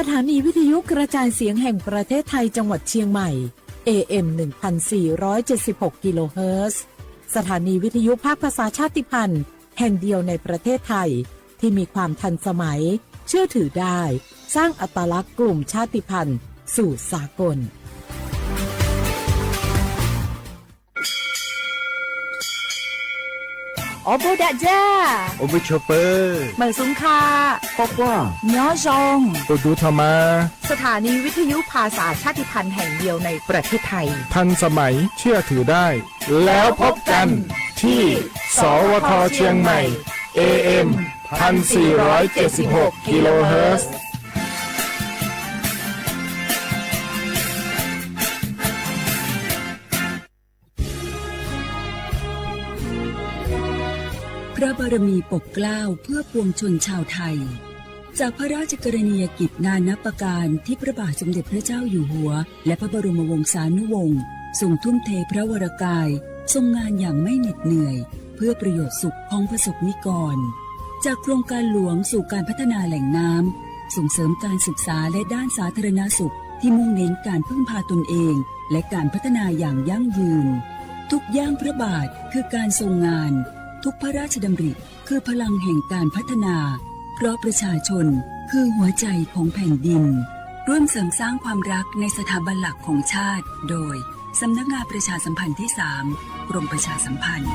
สถานีวิทยุกระจายเสียงแห่งประเทศไทยจังหวัดเชียงใหม่ เอ เอ็ม หนึ่งพันสี่ร้อยเจ็ดสิบหก กิโลเฮิรตซ์ สถานีวิทยุภาคภาษาชาติพันธุ์แห่งเดียวในประเทศไทย ที่มีความทันสมัย เชื่อถือได้ สร้างอัตลักษณ์กลุ่มชาติพันธุ์สู่สากล Ob peb dag zaj, ob peb choj pawg, mawm xub kha, poj quaj, nyob zoo, tus dub tho mas. สถานีวิทยุภาษาชาติพันธุ์แห่งเดียวในประเทศไทย ทันสมัย เชื่อถือได้ แล้วพบกันที่ สวท เชียงใหม่ เอ เอ็ม พันสี่ร้อยเจ็ดสิบหก กิโลเฮิรตซ์ พระบารมีปกเกล้าเพื่อปวงชนชาวไทย จากพระราชกรณียกิจนานับประการที่พระบาทสมเด็จพระเจ้าอยู่หัว และพระบรมวงศานุวงศ์ทรงทุ่มเทพระวรกาย ทรงงานอย่างไม่เหน็ดเหนื่อย เพื่อประโยชน์สุขของประสบนิกร จากโครงการหลวงสู่การพัฒนาแหล่งน้ำ ส่งเสริมการศึกษาและด้านสาธารณสุขที่มุ่งเน้นการพึ่งพาตนเอง และการพัฒนาอย่างยั่งยืน ทุกย่างพระบาทคือการทรงงาน ทุกพระราชดำริคือพลังแห่งการพัฒนา เพราะประชาชนคือหัวใจของแผ่นดิน ร่วมเสริมสร้างความรักในสถาบันหลักของชาติ โดย สำนักงานประชาสัมพันธ์ที่สาม กรมประชาสัมพันธ์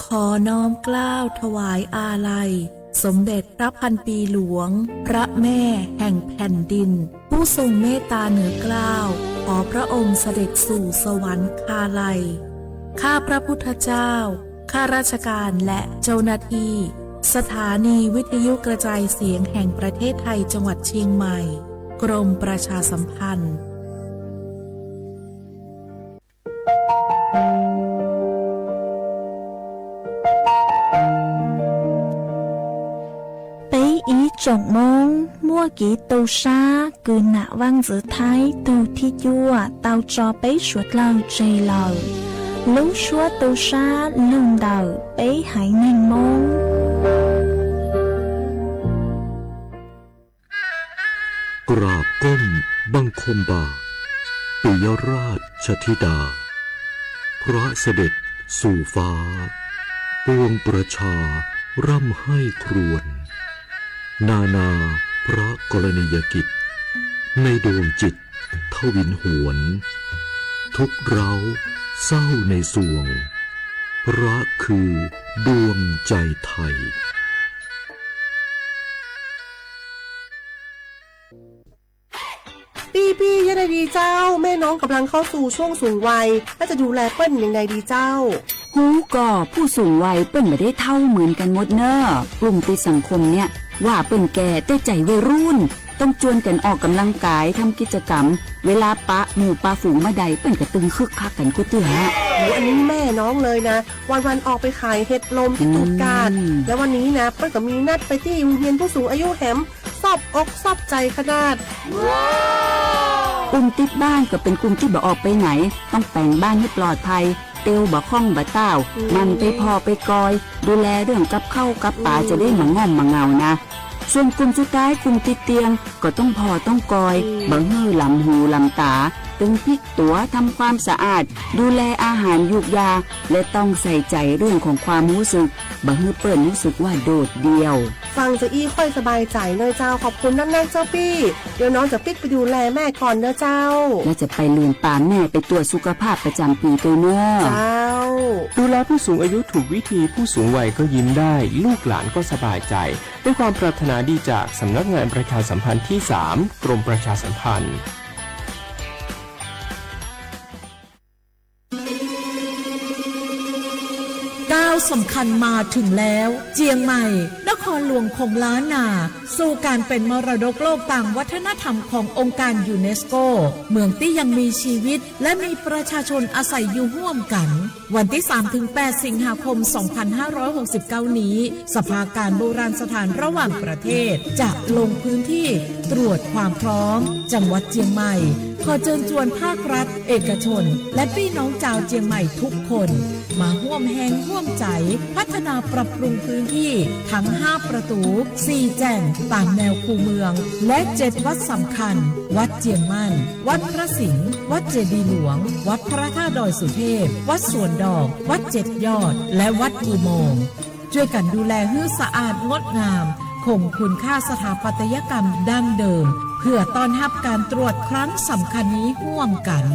ขอน้อมเกล้าถวายอาลัย สมเด็จพระพันปีหลวง พระแม่แห่งแผ่นดิน ผู้ทรงเมตตาเหนือเกล้า ขอพระองค์เสด็จสู่สวรรคาลัย ข้าพระพุทธเจ้า ข้าราชการและเจ้าหน้าที่ สถานีวิทยุกระจายเสียงแห่งประเทศไทยจังหวัดเชียงใหม่ กรมประชาสัมพันธ์ Peb ib tsoom Hmoob muaj kev tu sab kws nam Vaaj Ntxwv Thaib tug thib cuaj tau tso peb suav dlawg tseg lawm. Lub suab tu sab lug ntawm peb haiv neeg Moob. กราบก้มบังคมบาท ปิยราชธิดา พระเสด็จสู่ฟ้า ปวงประชาร่ำไห้ครวญ นานาพระกรณียกิจ ในดวงจิตทวินหวน ทุกข์ร้าวเศร้าในสวง พระคือดวงใจไทย พี่ๆ ยังไงดีเจ้า แม่น้องกำลังเข้าสู่ช่วงสูงวัย แล้วจะดูแลเปิ้ลยังไงดีเจ้า Hub ko, ผู้สูงวัย เปิ้ลบ่ได้เฒ่าเหมือนกันหมดเน่อ กลุ่มติดสังคมเนี่ย ว่าเปิ้ลแก่แต่ใจวัยรุ่น ต้องจวนกันออกกำลังกาย ทำกิจกรรม เวลาปะหมู่ปะฝูงเมื่อใด เปิ้ลก็ตึงคึกคักกันกู้เตื้อ โห อันนี้แม่น้องเลยนะ วันๆ ออกไปขายเห็ดลมที่ตูดกาด แล้ววันนี้นะ เปิ้ลก็มีนัดไปที่โรงเรียนผู้สูงอายุแหม ซอบอกซอบใจขนาด กลุ่มติดบ้านก็เป็นกลุ่มที่บ่ออกไปไหน ต้องแป๋งบ้านให้ปลอดภัย เตียวบ่ค่องบ่ต้าว หมั่นไปผ่อไปกอย ดูแลเรื่องกับข้าวกับป๋า จะได้บ่ง่อมบ่เหงานะ ส่วนกลุ่มสุดท้าย กลุ่มติดเตียง ก็ต้องผ่อต้องกอย บ่หื้อหลำหูหลำต๋า ตึงพลิกตั๋ว ทำความสะอาด ดูแลอาหารยูกยา และต้องใส่ใจเรื่องของความรู้สึก บ่หื้อเปิ้ลรู้สึกว่าโดดเดี่ยว ฟังจะอี้ค่อยสบายใจเนอะเจ้า ขอบคุณนักๆ เจ้าปี้ เดี๋ยวน้องจะปิ๊กไปดูแลแม่ก่อนเนอะเจ้า แล้วจะไปลืมปาแม่ไปตรวจสุขภาพประจำปีด้วยเนอะ เจ้า ดูแลผู้สูงอายุถูกวิธี ผู้สูงวัยก็ยิ้มได้ ลูกหลานก็สบายใจ ด้วยความปรารถนาดีจากสำนักงานประชาสัมพันธ์ที่สาม กรมประชาสัมพันธ์ ก้าวสำคัญมาถึงแล้ว เจียงใหม่ นครหลวงเชียงใหม่ นครหลวงของล้านนา สู่การเป็นมรดกโลกตามวัฒนธรรมขององค์การยูเนสโก เมืองที่ยังมีชีวิตและมีประชาชนอาศัยอยู่ร่วมกัน วันที่สามถึงแปดสิงหาคมสองพันห้าร้อยหกสิบเก้านี้ สภาการโบราณสถานระหว่างประเทศจะลงพื้นที่ตรวจความพร้อม จังหวัดเชียงใหม่ ขอเชิญชวนภาครัฐ เอกชน และพี่น้องชาวเชียงใหม่ทุกคน มาร่วมแฮงร่วมใจ พัฒนาปรับปรุงพื้นที่ทั้งห้าประตู สี่แจ่ง ตามแนวคูเมือง และเจ็ดวัดสำคัญ วัดเชียงมั่น วัดพระสิงห์ วัดเจดีย์หลวง วัดพระธาตุดอยสุเทพ วัดสวนดอก วัดเจ็ดยอด และวัดอุโมงค์ ช่วยกันดูแลให้สะอาดงดงาม คงคุณค่าสถาปัตยกรรมดั้งเดิม เพื่อต้อนรับการตรวจครั้งสำคัญนี้ร่วมกัน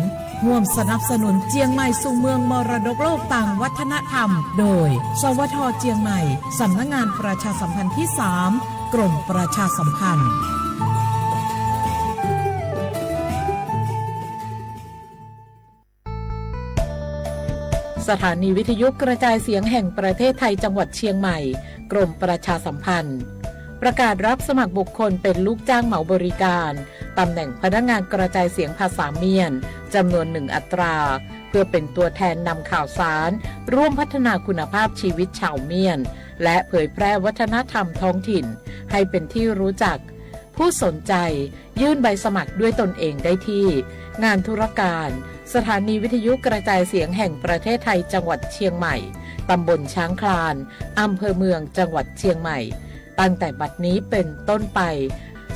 ร่วมสนับสนุนเชียงใหม่สู่เมืองมรดกโลกตามวัฒนธรรม โดย สวท เชียงใหม่ สำนักงานประชาสัมพันธ์ที่สาม กรมประชาสัมพันธ์ สถานีวิทยุกระจายเสียงแห่งประเทศไทยจังหวัดเชียงใหม่ กรมประชาสัมพันธ์ ประกาศรับสมัครบุคคลเป็นลูกจ้างเหมาบริการ ตำแหน่งพนักงานกระจายเสียงภาษาเมียน จำนวนหนึ่งอัตรา เพื่อเป็นตัวแทนนำข่าวสาร ร่วมพัฒนาคุณภาพชีวิตชาวเมียน และเผยแพร่วัฒนธรรมท้องถิ่น ให้เป็นที่รู้จัก ผู้สนใจยื่นใบสมัครด้วยตนเองได้ที่ งานธุรการ สถานีวิทยุกระจายเสียงแห่งประเทศไทยจังหวัดเชียงใหม่ ตำบลช้างคลาน อำเภอเมืองจังหวัดเชียงใหม่ ตั้งแต่บัดนี้เป็นต้นไป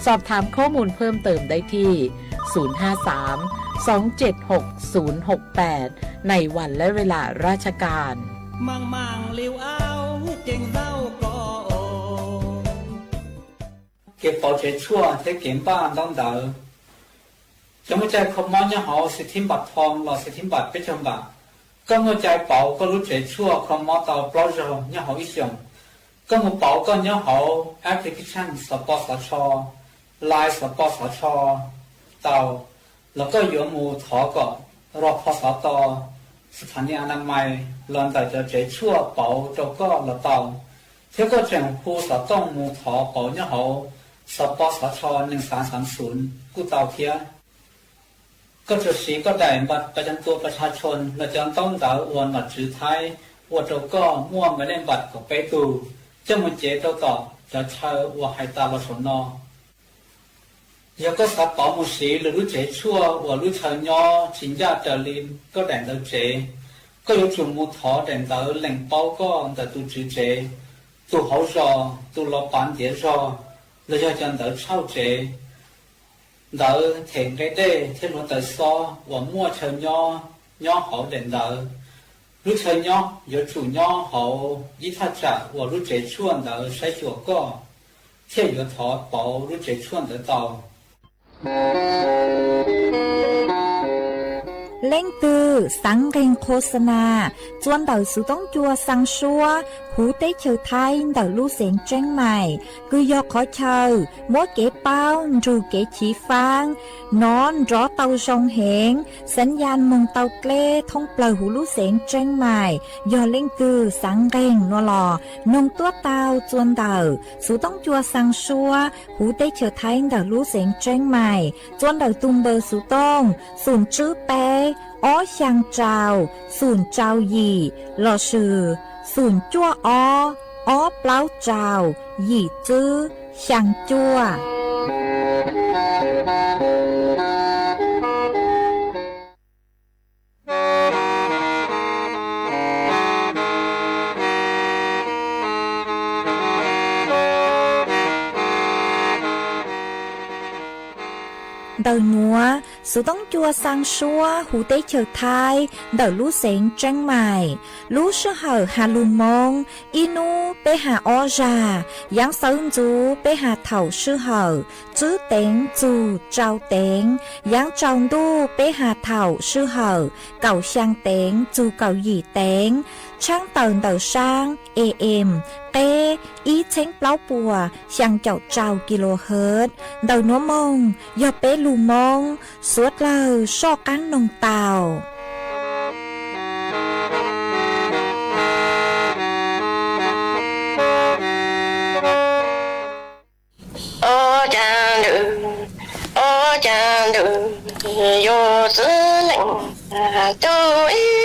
สอบถามข้อมูลเพิ่มเติมได้ที่ ศูนย์ห้าสาม สองเจ็ดหก ศูนย์หกแปด ในวันและเวลาราชการ Màng màng liu ao keeng zau ko o. Kev pauv tsev tshuaj thiab kev npaj ntaub ntawv. Cov muaj cai kho mob nyob hauv xib thib npam thoo los xib thib npam peb caug npam. Koj muaj cai pauv koj lub tsev tshuaj kho mob tau plaub zaug nyob hauv ib xyoos. Koj mus pauv koj nyob hauv application xov pos xov tsho, Line xov pos xov tsho tau, los koj yuav mus thov kom rau pho xov to, xas thas nis a na mais los ntawm cov tsev tshuaj pauv rau koj los tau, thiab koj tseem hu xov tooj mus thov pauv nyob hauv xov pos xov tsho nees xav xav xus kuj tau thiab. Koj tsuas siv koj daim npaj pas cam tua pas tshas tshoo los cov ntaub ntawv uas nom tswv Thaib ua rau koj muaj npe lej npam kaum peb tug coj mus cev rau tom cov chaw uas hais tas los saum no. Yog koj xav pauv mus siv lwm lub tsev tshuaj uas lub chaw nyob tsis ncaj raws li koj daim ntawv tsev, koj yuav tsum mus thov daim ntawv lees paub koj ntawm tus tswv tsev, tus hauv zos, tus los pav ntiav zog, los yog cov ntawv tshauj tsev, ntawv them nqe dej thiab hluav taws xob uas muaj chaw nyob nyob hauv daim ntawv. Lub chaw nyob yuav tsum nyob hauv ib thaj tsam uas lub tsev tshuaj ntawd saib xyuas koj, thiaj yuav thov pauv lub tsev tshuaj ntawd tau. Leej twg xav nqeeg qhua xa nas txua ntawm xuv toob cua xaa suab huv teb chaws Thaib ntawm lub xeev Tseeb Maim, kws yog qhov chaw muab kev paub nrug kev chiv faab nov nrov tau zoo heev, xeev yaj moog tau dleb thoob plawg huv lub xeev Tseeb Maim. Yog leej twg xav nqeeg no los noog tuab tau txua ntawm xuv toob cua xaa suab huv teb chaws Thaib ntawm lub xeev Tseeb Maim, txua ntawm tus npawb xuv tooj xum tswb peb ob xyaa rau xum rau yim lossis xum cuaj ob ob plaub rau yim tswb xyaa cuaj. Ntawm nuav, xuv toob cua xaa suab huv teb chaws Thaib ntawm lub xeev Tseeb Maim, lub sij hawm has lug Moob, ib nub peb has ob zag, yaav sawv ntxuv peb has thaum sij hawm tswb teev txug rau teev, yaav tsaus ntuj peb has thaum sij hawm kaum xyaa teev txug kaum yim teev, tshaab tawm ntawm saab A M qeb ib txheeb plaub puas xyaa caum rau kilohertz. Ntawm nuav moog yog peb lug Moob, suav dlawg soj qaab noog tau. ntws, ua cas ntws yuav txwv leej tub ib.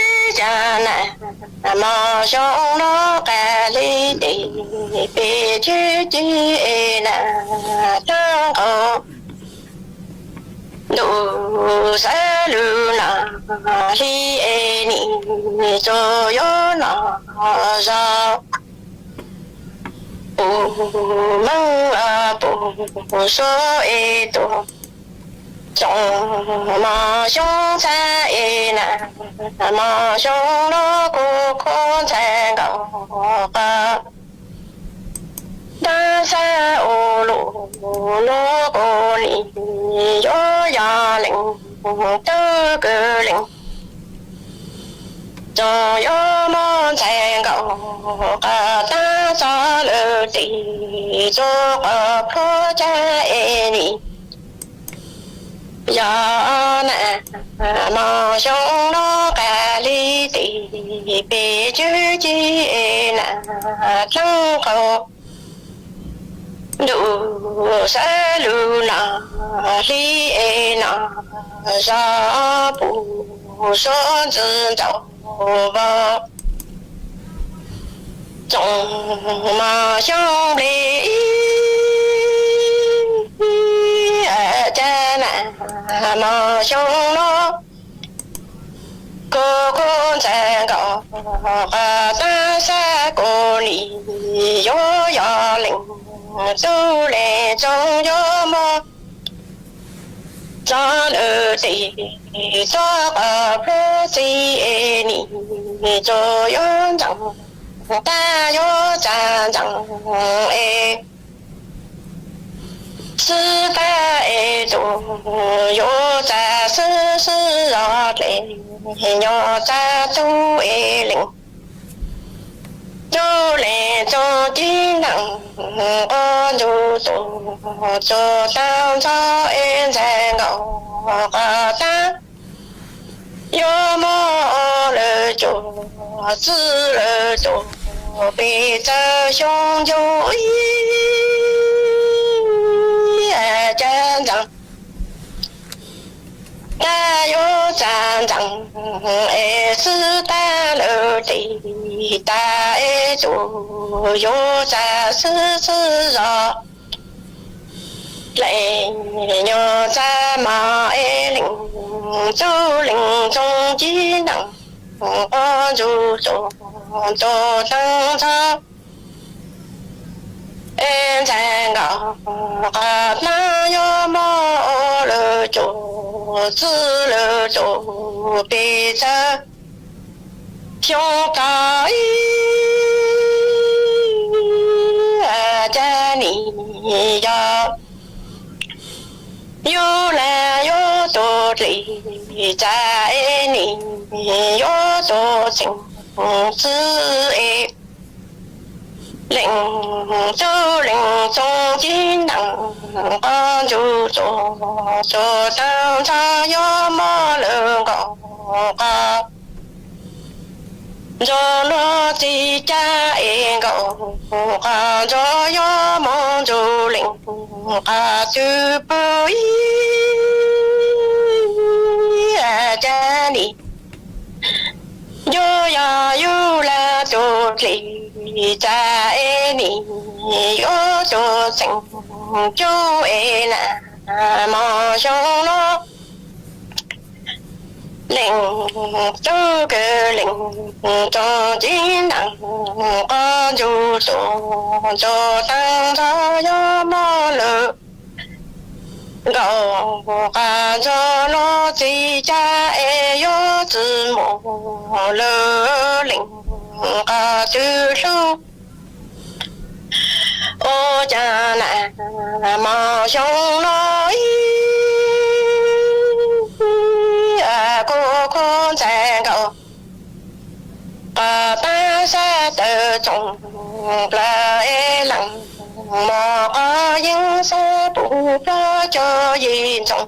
Ib cas na, mos xyoo no qas li tes pes tsib ci es na, thab nqaus ntuj xav lug no hli es nim tsuas yuav no zog. Pum meej los pum suav es tuaj tsoom mos xyoo ntxhab es na, mos xyoo no kuv khuv ntxhais nkaus qhov tab xab ua luj no kuv nim yuav yog leej tub kws leej tsoom yuav muab ntxhais nkaus qhov tab txog lawm tes txug qhov pluag cag es nim yog na, mos xyoo no qas li tes pes tsib ci es na, thab nqaus ntuj xav lug no hli es no zog, pum suav ntxwv ntxaus vau tsoom mos xyoo nplej ib. Cas na, mos xyoo no kuv khuv ntxhais nkaus qhov tab xab kuv nim yuav yog leej tub leej tsoom yuav muab txog lawm tes txug qhov pluag txij es nim tsuas yuav ntxeev tab yuav txag ntxeev es xwb tab es tus yuav txag xwb xwb zog dlej nyob txag tub es leej tub leej tsoom cib neej qhov ntuj txug txug taag nrho es ntxhais nkaus qhov tab yuav muab lawv tsuj txwv lawv tsuj pes tsawg xyoo ncuj ib. Cas ntxeev tab yuav txag ntxeev es xwb tab lawm tes tag es tus yuav txag xwb xwb zog dlej nyob txag mog es leej tub leej tsoom cib neej qhov ntuj txug txug taag nrho es ntxhais nkaus qhov tab yuav muab lawv tsuj txwv lawv tsuj pes tsawg xyoo tag ib. Cas nim yog yug lawm yuav tus dlej txag es nim yuav tus txheej txwv es leej tub leej tsoom cib neej qhov ntuj txug txug taag nrho yuav muab lawv nkaus qhov ntsuag luag txij cag es nkaus qhov ntsuag yuav muab ntuj leej qhov twg pw ib. Cas nim yuav yog yug lawm tus dlej txag es nim yuav tus txheej txwv es na, mos xyoo no leej tub kws leej tsoom cib neej qhov ntuj txug txug taag nrho yuav muab lawv nkaus qhov ntsuag luag txij cag es yuav tsi mus lawm leej qhov twg hlub. Ua cas na, mos xyoo no ib, kuv khuv ntxhais nkaus qhov tab sab tawm tsoom plaws es leej mos qhov yeeb sab pum plob cuag yim ntxoov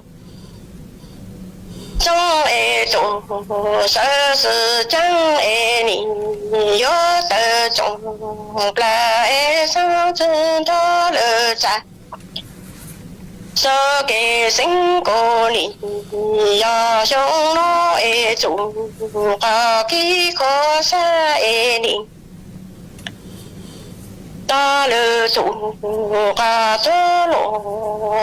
Txooj es tus sawv xwm ceeb es nim yuav tawm tsoom plaws es xeeb tsi nrog lawv txav. Xo kev xeeb kaus nim yog xyoo no es tsum qhov kib khuav xab es nim tog lwm tsum qhov txhuab los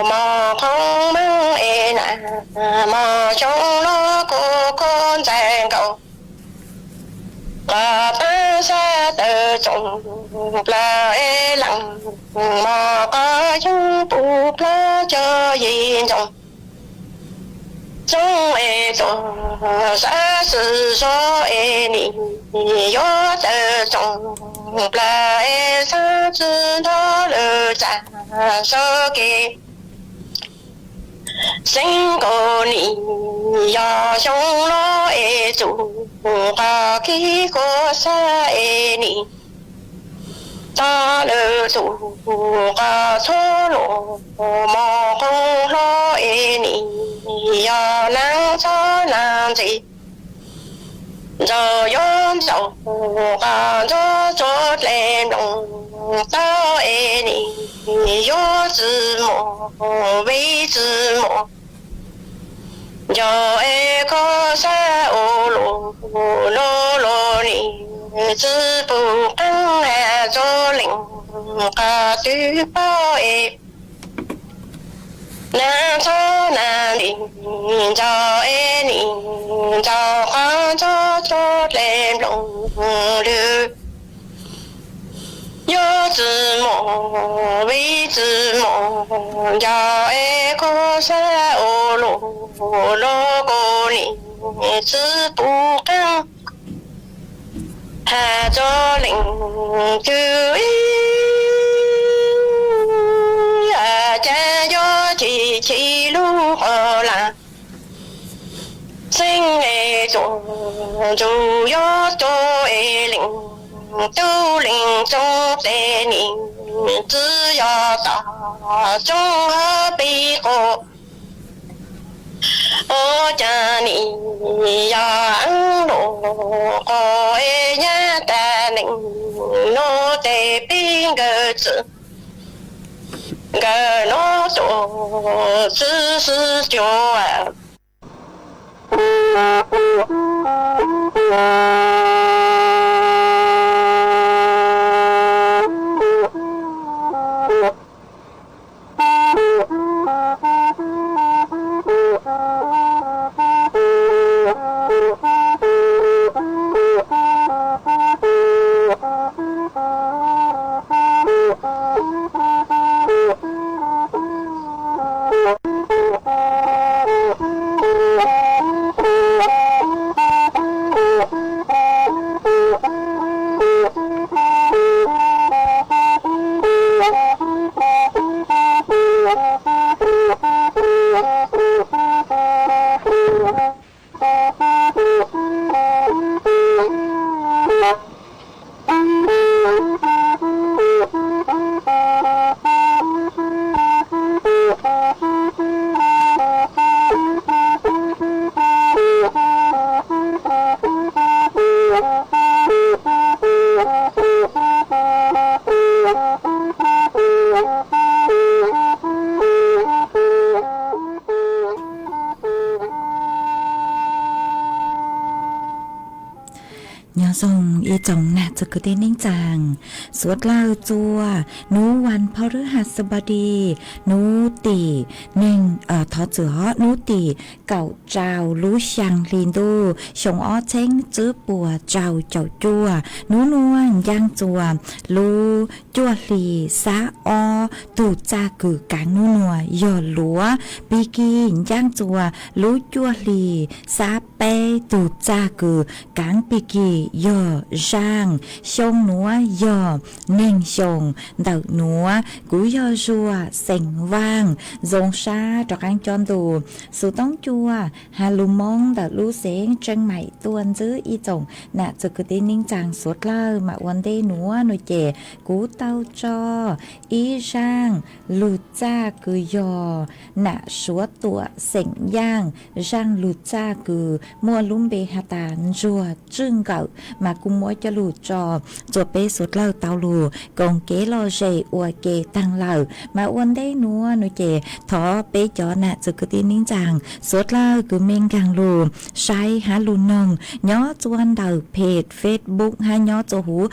mos qhov meej es na mos xyoo no kuj khuav ntxais nkaus. Qhov pab xab tawm tsoom plaws es leej mos qhov yeeb pub plaub caug yim ntsoov. Txooj es tus sawv xwm zog es nim yuav tawm tsoom plaws es xeeb tsi nrog lawv txav. Xo kev xeeb kaus nim yog xyoo no es tsum qhov kib khuav xab es nim tog lwm tus qhov txhuab los mos qhov hlob es nim yog neeb txhob neeb ntxiv. Ntsaum yuav ntsaum qhov ntxob tsuas dlej nploos tau es nim yuav tsi mos vim tsi mos. Nco es khuav xab ua luj luj los nim tsi pum qeeb has txog leej qhov twg paub es neeb txhob neeb ntxiv. Ntsaum es nim ntsaum qhov ntxob tsuas dlej nploos lwm yuav tsi mos vim tsi mos. Nco es khuav xab ua luj luj los kuj nim tsi pum qeeb has txog leej twg ib yam cas yuav tsis chim lub qhov lam xeeb es tuaj ntsuj yuav tuaj es leej tub leej txoov tes nim tsi yog tom tsob hauv pib qus. Ua cas nim yog eeb luj quas es nyab tas neej nuav tes pib nkawd txwm nkawd nuav tuaj txwv xwb cuag Nyob zoo ib tsoom nam txiv kwv tij neej tsaa, suav dlawg txua, nub vas phau rwb has xab npa di, nub tim neeg, thov txim hov, nub tim kaum rau lub xyaa hli ntuj xyoo ob txheeb tsib puas rau caum cuaj, nub nuav ncaaj txua lub cuaj hli xab ob tug txaj kws kaav nub nuav yog luav pig kig, ncaaj txua lub cuaj hli xab peb tug txaj kws kaav pig kig yog Kaaj, xyoo nuav yog neeg xyoo ntawm nuav. Kuv yog Zuag, xeem Vaaj, zoo sab rov qaab cob ntu. Xuv toob cua has lug Moob ntawm lub xeev Tseeb Maim tuaj ntxiv ib tsoom nam txwv kwv tij neej tsaa suav dlawg. Mas ua ntej nuav nua ces kuv tau tso ib zaaj lug txaj kws yog nam Suav Tuam xeem Yaaj, zaaj lug txaj kws muaj lub npe has tas Ntsuag Tswj Nkawm, mas kuj muab coj lug tso rua peb suav dlawg tau lug koom kev lom zem ua ke taag lawm. Mas ua ntej nuav nua ces thov peb cov nam txwv kwv tij neej tsaa suav dlawg kws mej nkaag lug saib hab lug noog nyob rua ntawm page Facebook hab nyob rua huv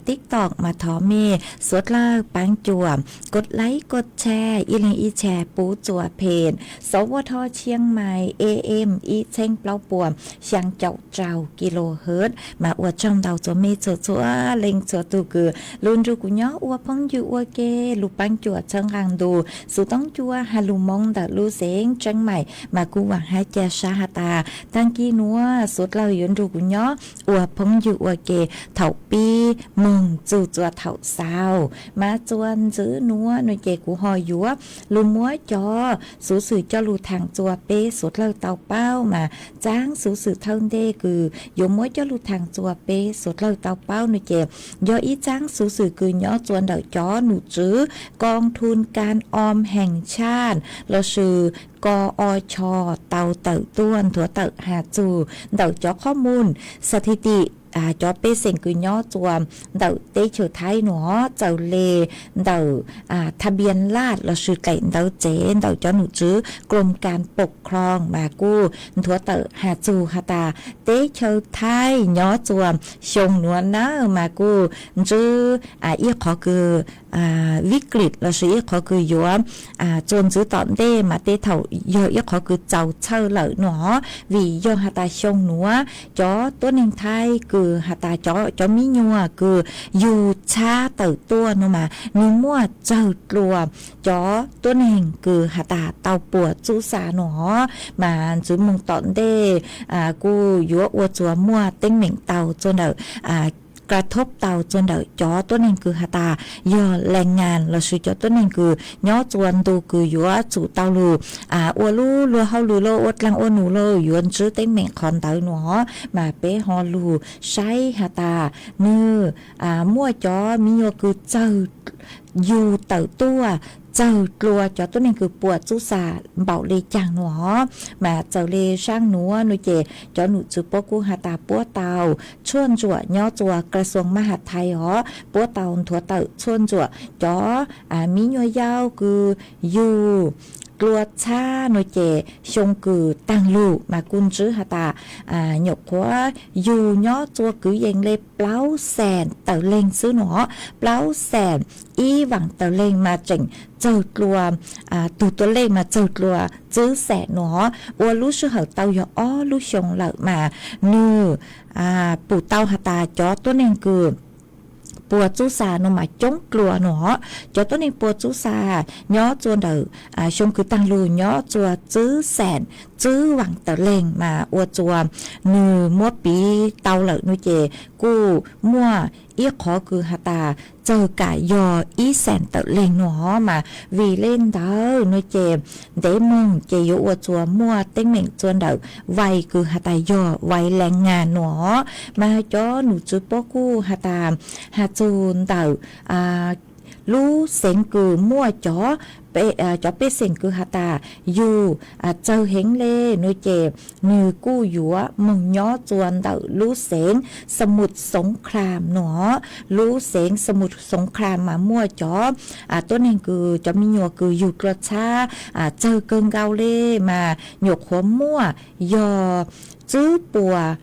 TikTok mas thov mej suav dlawg paab cuam kos laib kos tshare ib leeg ib tshare pub rua page Sov Vaj Thoj Tshiab Mais A M ib txheeb plaub puas xyaa caum rau kilohertz. Mas ua tsaug ntau rua mej txhua txhua leej txhua tug kws lug nrug kuv nyob ua phooj ywg ua ke, lug paab cuam txhawb nqaa ntu. Xuv toob cua has lug Moob ntawm lub xeev Tseeb Maim mas kuj vaam hab ca sab has tas taag kis nuav suav dlawg yuav nrug kuv nyob ua phooj ywg ua ke thaum pib moog txug rua thaum xaus. Mas rua ntxiv nuav nua ces kuv ho yuav lug muab cov xuv xwm coj lug thaam rua peb suav dlawg tau paub. Mas tsaab xuv xwm thawj ntej kws yuav muab coj lug thaam rua peb suav dlawg tau paub nua ces yog ib tsaab xuv xwm kws nyob rua ntawm cov num tswv Kong Thun Kaaj Om Heev Tshaaj lossis K O C H tau tawm tuaj nthuav tawm has txug ntawm cov qhob muj xas thi tim cov pej xeem kws nyob rua ntawm teb chaws Thaib nua, txawm le ntawm tha npias laj lossis daim ntawv tsev ntawm cov num tswv Krom Kaaj Pom Khloog mas kuj nthuav tawm has txug has tas teb chaws Thaib nyob rua xyoo nuav nawb mas kuj ntsib ib qhov kws vib klim lossis ib qhov kws yuav rua ntxiv tom ntej mas tej thaum yog ib qhov kws txaus txhawj lawm nua. Vim yog has tas xyoo nuav cov tuab neeg Thaib kws has tas cov miv nyuas kws yug txhab tawm tuaj nua mas nwg muaj tsawg dlua cov tuab neeg kws has tas tau puas txuj xas nua. Mas ntsib moog tom ntej kuj yuav ua rua muaj teeb meem tau rua ntawm ka thob tau rua ntawm cov tuab neeg kws has tas yog lees ngas lossis cov tuab neeg kws nyob rua ntu kws yuav tsum tau lug ua lub luag hauj lwm los ua dlaag ua num los yuav ntsib teeb meem qhov ntawd nua. Mas peb ho lug saib has tas nwg muaj cov miv nyuas kws txawg yug tawm tuaj tsawg dlua cov tuab neeg kws puas txuj xas npaum le caag nua. Mas txawm le zaaj nuav nua ces cov num tswv puab kuj has tas puab tau tshuaj ntsuam nyob rua Ka Xuas Maj Has Thais os, puab tau nthuav tawm tshuaj ntsuam cov miv nyuas yau kws yug dlua txhab nua ces xyoo kws taag lug mas kuj ntsib has tas nyuam qhuav yug nyob rua kwv yees le plaub xees tawm leeg xwb nua. Plaub xees ib vaam tawm leeg mas tseem tsawg dlua, tug tua lej mas tsawg dlua tsib xees nua. Ua lub sij hawm tau yog ob lub xyoo lawm mas nwg pum tau has tas cov tuab neeg kws puas txuj xas nua mas coob dlua nua. Cov tuab neeg puas txuj xas nyob rua ntawm xyoo kws taag lug nyob rua tsib xees tsib vaam tawm leeg mas ua rua nwg muab piv tau lawm nua ces kuj muaj ib qhov kws has tas tsawg kam yog ib xees tawm leeg nua. Mas vim le ntawd nua ces ntev moog ces yuav ua rua muaj teeb meem rua ntawm vais kws has tas yog vais lees ngas nua. Mas cov num tswv puab kuj has tas has txug ntawm lub xeev kws muaj cov pej xeem kws has tas yug tsawg heev le nua ces nwg kuj yuav moog nyob rua ntawm lub xeev Xa Mut Xoov Khlam nua. Lub xeev Xa Mut Xoov Khlam mas muaj cov tuab neeg kws cov miv nyuas kws yug dlua txhab tsawg kawg nkaus le mas nyuam qhuav muaj yog tsib puas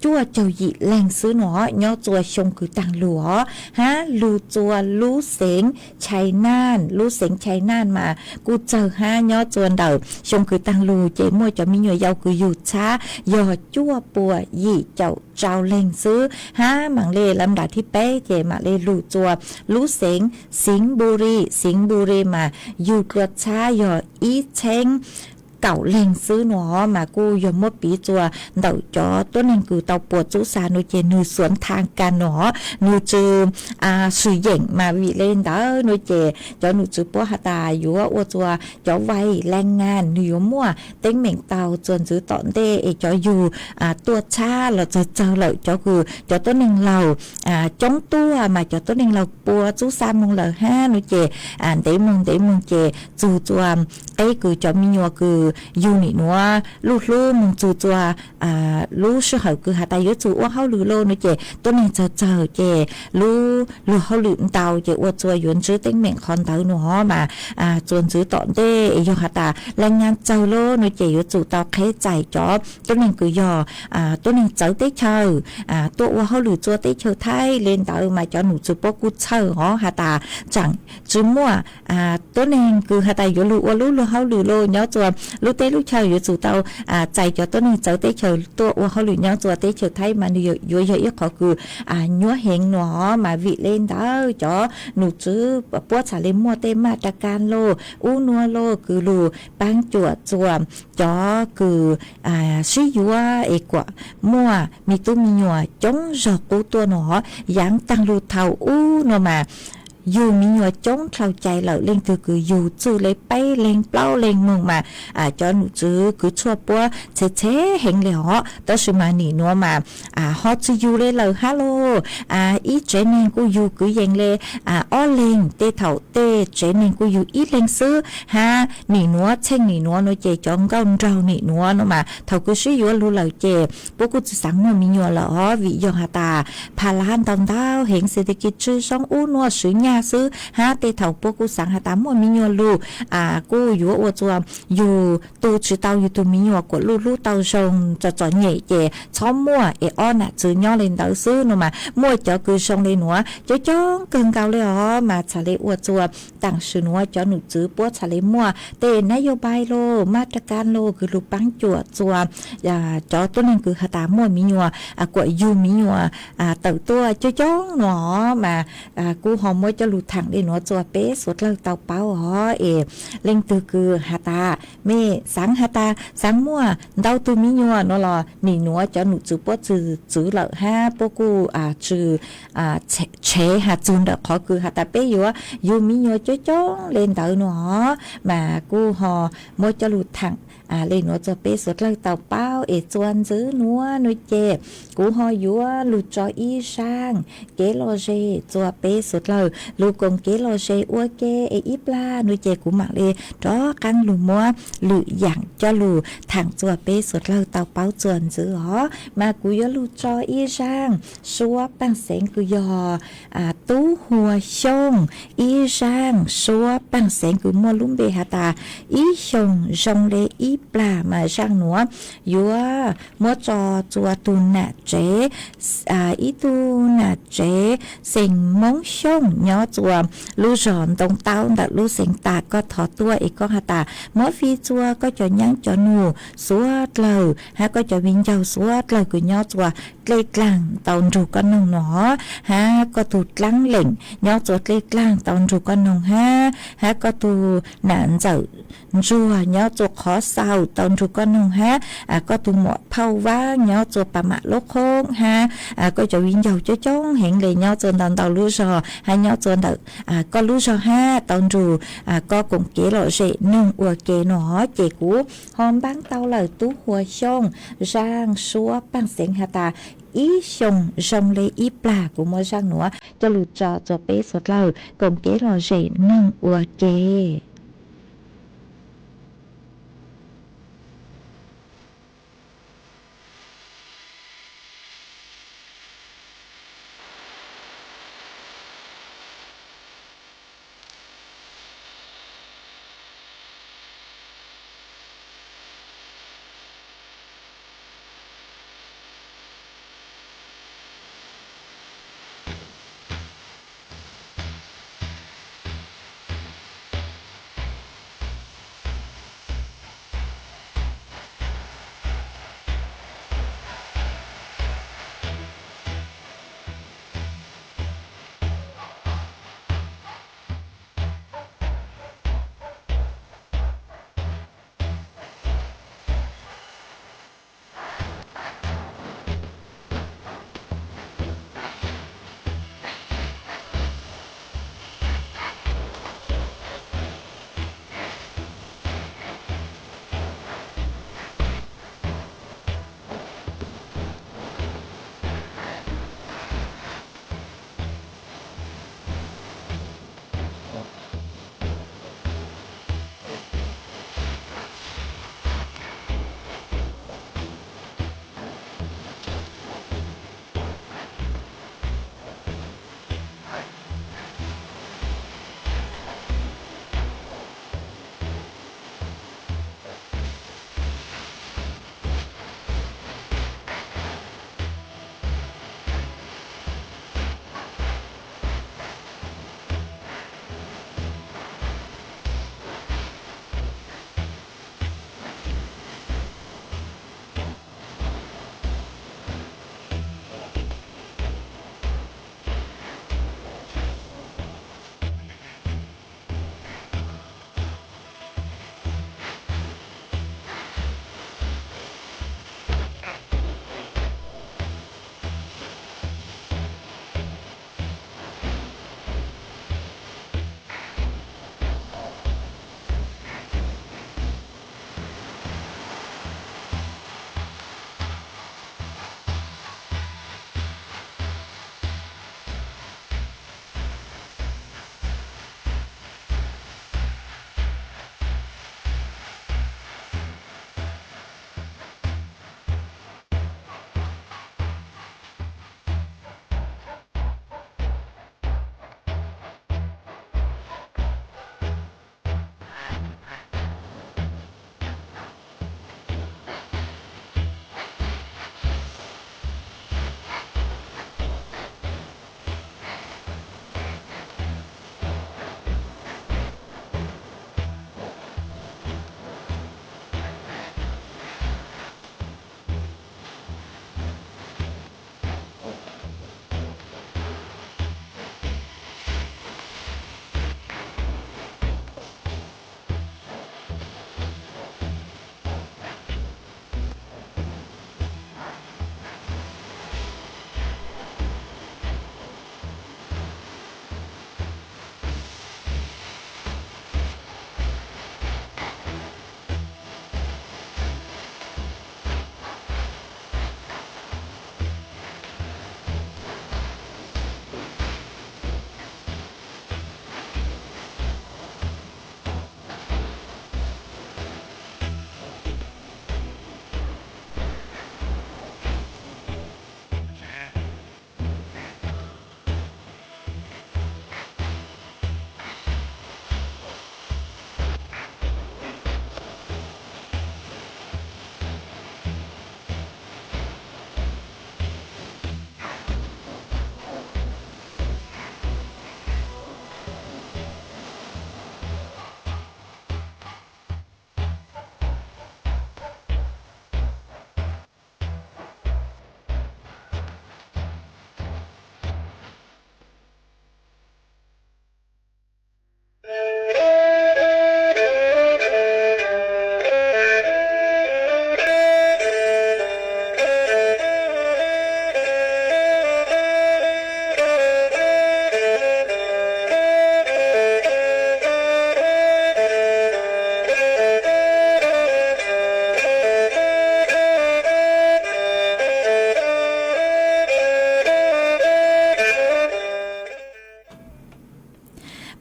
cuaj caug yim leeg xwb nua nyob rua xyoo kws taag lug os. Hab lug rua lub xeev Chai Naj, lub xeev Chai Naj mas kuj tsawg hab nyob rua ntawm xyoo kws taag lug ces muaj cov miv nyuas yau kws yug txhab yog cuaj puas yim caum rau leeg xwb. Hab maam le lam nram thib peb ces maam le lug rua lub xeev Xeev Npu Ri, Xeev Npu Ri mas yug dlua txhab yog ib txheeb kaum leeg xwb no mas kuj yog muab piv txuas ntawm cov tuab neeg kws tau puas txub xa no ces nwg xuav tha kas no, nwg tsi swm yeem mas vim le ntawd no ces cov nom tswv puab has tas yuav ua txuas cov vais laj ngas nwg yuav muaj teeb meem tau txuas ntxiv tom ntej es cov yug tuaj txhab los txawg txawg lawm cov kws cov tuab neeg laug coob tuaj mas cov tuab neeg laug puas txub xa moog lawm hab no ces ntev moog ntev moog ces txug txuas qeb kws cov me nyuam kws yug nim nuav luj hlub moog txug txuas lub sij hawm kws has tas yuav txug ua hauj lwm lawm no ces tuab neeg txawg txawg ces lub luag hauj lwm ntau ces ua txuas yuav ntsib teeb meem qhov ntawd no mas txuas ntxiv tom ntej es yog has tas laj ngas txawg lawm no ces yuav tsum tau qheb txais cov tuab neeg kws yog tuab neeg txawv teb chaws tuaj ua hauj lwm txuas teb chaws Thaib le ntawd mas cov nom tswv puab kuj txhawj os has tas tseem tsi muaj tuab neeg kws has tas yuav lug ua lub luag hauj lwm lawm nyob txuas lub teb lub chaws, yuav tsum tau txais cov tuab neeg txawv teb chaws tuaj ua hauj lwm nyob txuas teb chaws Thaib mas nwg yuav yog ib qhov kws nyuab heev no mas vim le ntawd cov nom tswv puab txhad le muaj tej maj raj kas lawm ub nuav lawm kws lug paab cuam txuas cov kws sib yuav es kuas muaj me tub me nyuam coob zog qub tuaj no. Yaav taag lug thaum ub no mas yug me nyuam coob dlhau cai lawm, leej twg kws yug txug le peb leeg plaub leeg moog mas cov nom tswv kws tshuaj puab txhe txhe heev le os. Tab sis mas nim nuav mas ho tsi yug le lawm hab lauj. Ib tsev neeg kuj yug kwv yees le ob leeg, tej thaum tej tsev neeg kuj yug ib leeg xwb hab nim nuav txheej nim nuav no ces cov nkauj nraug nim nuav no mas thaum kws sib yuav lug lawm ces puab kuj tsi xaav muaj me nyuam lawm os vim yog has tas pha lab ntau ntau heev, xes tes kis tsi zoo ub nuav swv nyaj xwb hab tej thaum puab kuj xaav has tas muaj me nyuam lug kuj yuav ua txuas yug tu tsi tau yug tug me nyuam kuas luj hlub tau zoo txom txom nyem ces txhob muaj es ob nam txwv nyob le ntawd xwb no mas muaj cov kws zoo le nuav coob coob kawg nkaus le os mas txhad le ua txuas taam sim nuav cov nom tswv puab txhad le muaj tej nab yog npai lawm maj raj kas lawm kws lug paab cuam txuas cov tuab neeg kws has tas muaj me nyuam kuas yug me nyuam tawm tuaj coob coob no mas kuj ho muab coj lug thaam le nuav txuas peb suav dlawg tau paub os es leej twg kws has tas mej xaav has tas xaav muaj ntau tug me nyuam no los nim nuav cov nom tswv puab tsi txwv lawm hab puab kuj tsi tshev has txug ntawm qhov kws has tas peb yuav yug me nyuam coob coob le ntawd no mas kuj ho muab coj lug thaam le nuav txuas peb suav dlawg tau paub es txuas ntxiv nuav no ces kuv ho yuav lug tso ib zaaj kev lom zem txuas peb suav dlawg lug koom kev lom zem ua ke es ib plag no ces kuv maam le rov qaab lug muab lwm yaam coj lug thaam txuas peb suav dlawg tau paub txuas ntxiv os. Mas kuv yuav lug tso ib zaaj suab paaj xeev kws yog Tub Hua Xyooj, ib zaaj suab paaj xeev kws muaj lub npe has tas ib xyoos zoo le ib plag mas zaaj nuav yuav muab tso txuas tug nam tsev, ib tug nam tsev xeem Moob Xyooj nyob txuas lub zog Ntoo Taub ntawm lub xeev Tas. Koj thov tuaj es koj has tas muab fij txuas koj cov nyaab cov nug suav dlawg hab koj cov viv ncaus suav dlawg kws nyob txuas dlej dlaag tau nrug koj noog no hab koj tug dlaab leem nyob txuas dlej dlaag tau nrug koj noog hab, hab koj tug nam ntxawm ntsuag nyob txuas Qhov Xaus tau nrug koj noog hab, koj tug muam Phauj Vaab nyob txuas Pas Mam Lub Qhoob hab, koj cov viv ncaus coob coob heev le nyob txuas ntau ntau lub zog hab nyob txuas ntawm koj lub zog hab tau nrug koj koom kev lom zem noog ua ke no ces kuv ho npaab tau lawm Tub Hua Xyooj zaaj suab paaj xeev has tas ib xyoos zoo le ib plag. Kuv muab zaaj nuav coj lug tso txuas peb suav dlawg koom kev lom zem noog ua ke.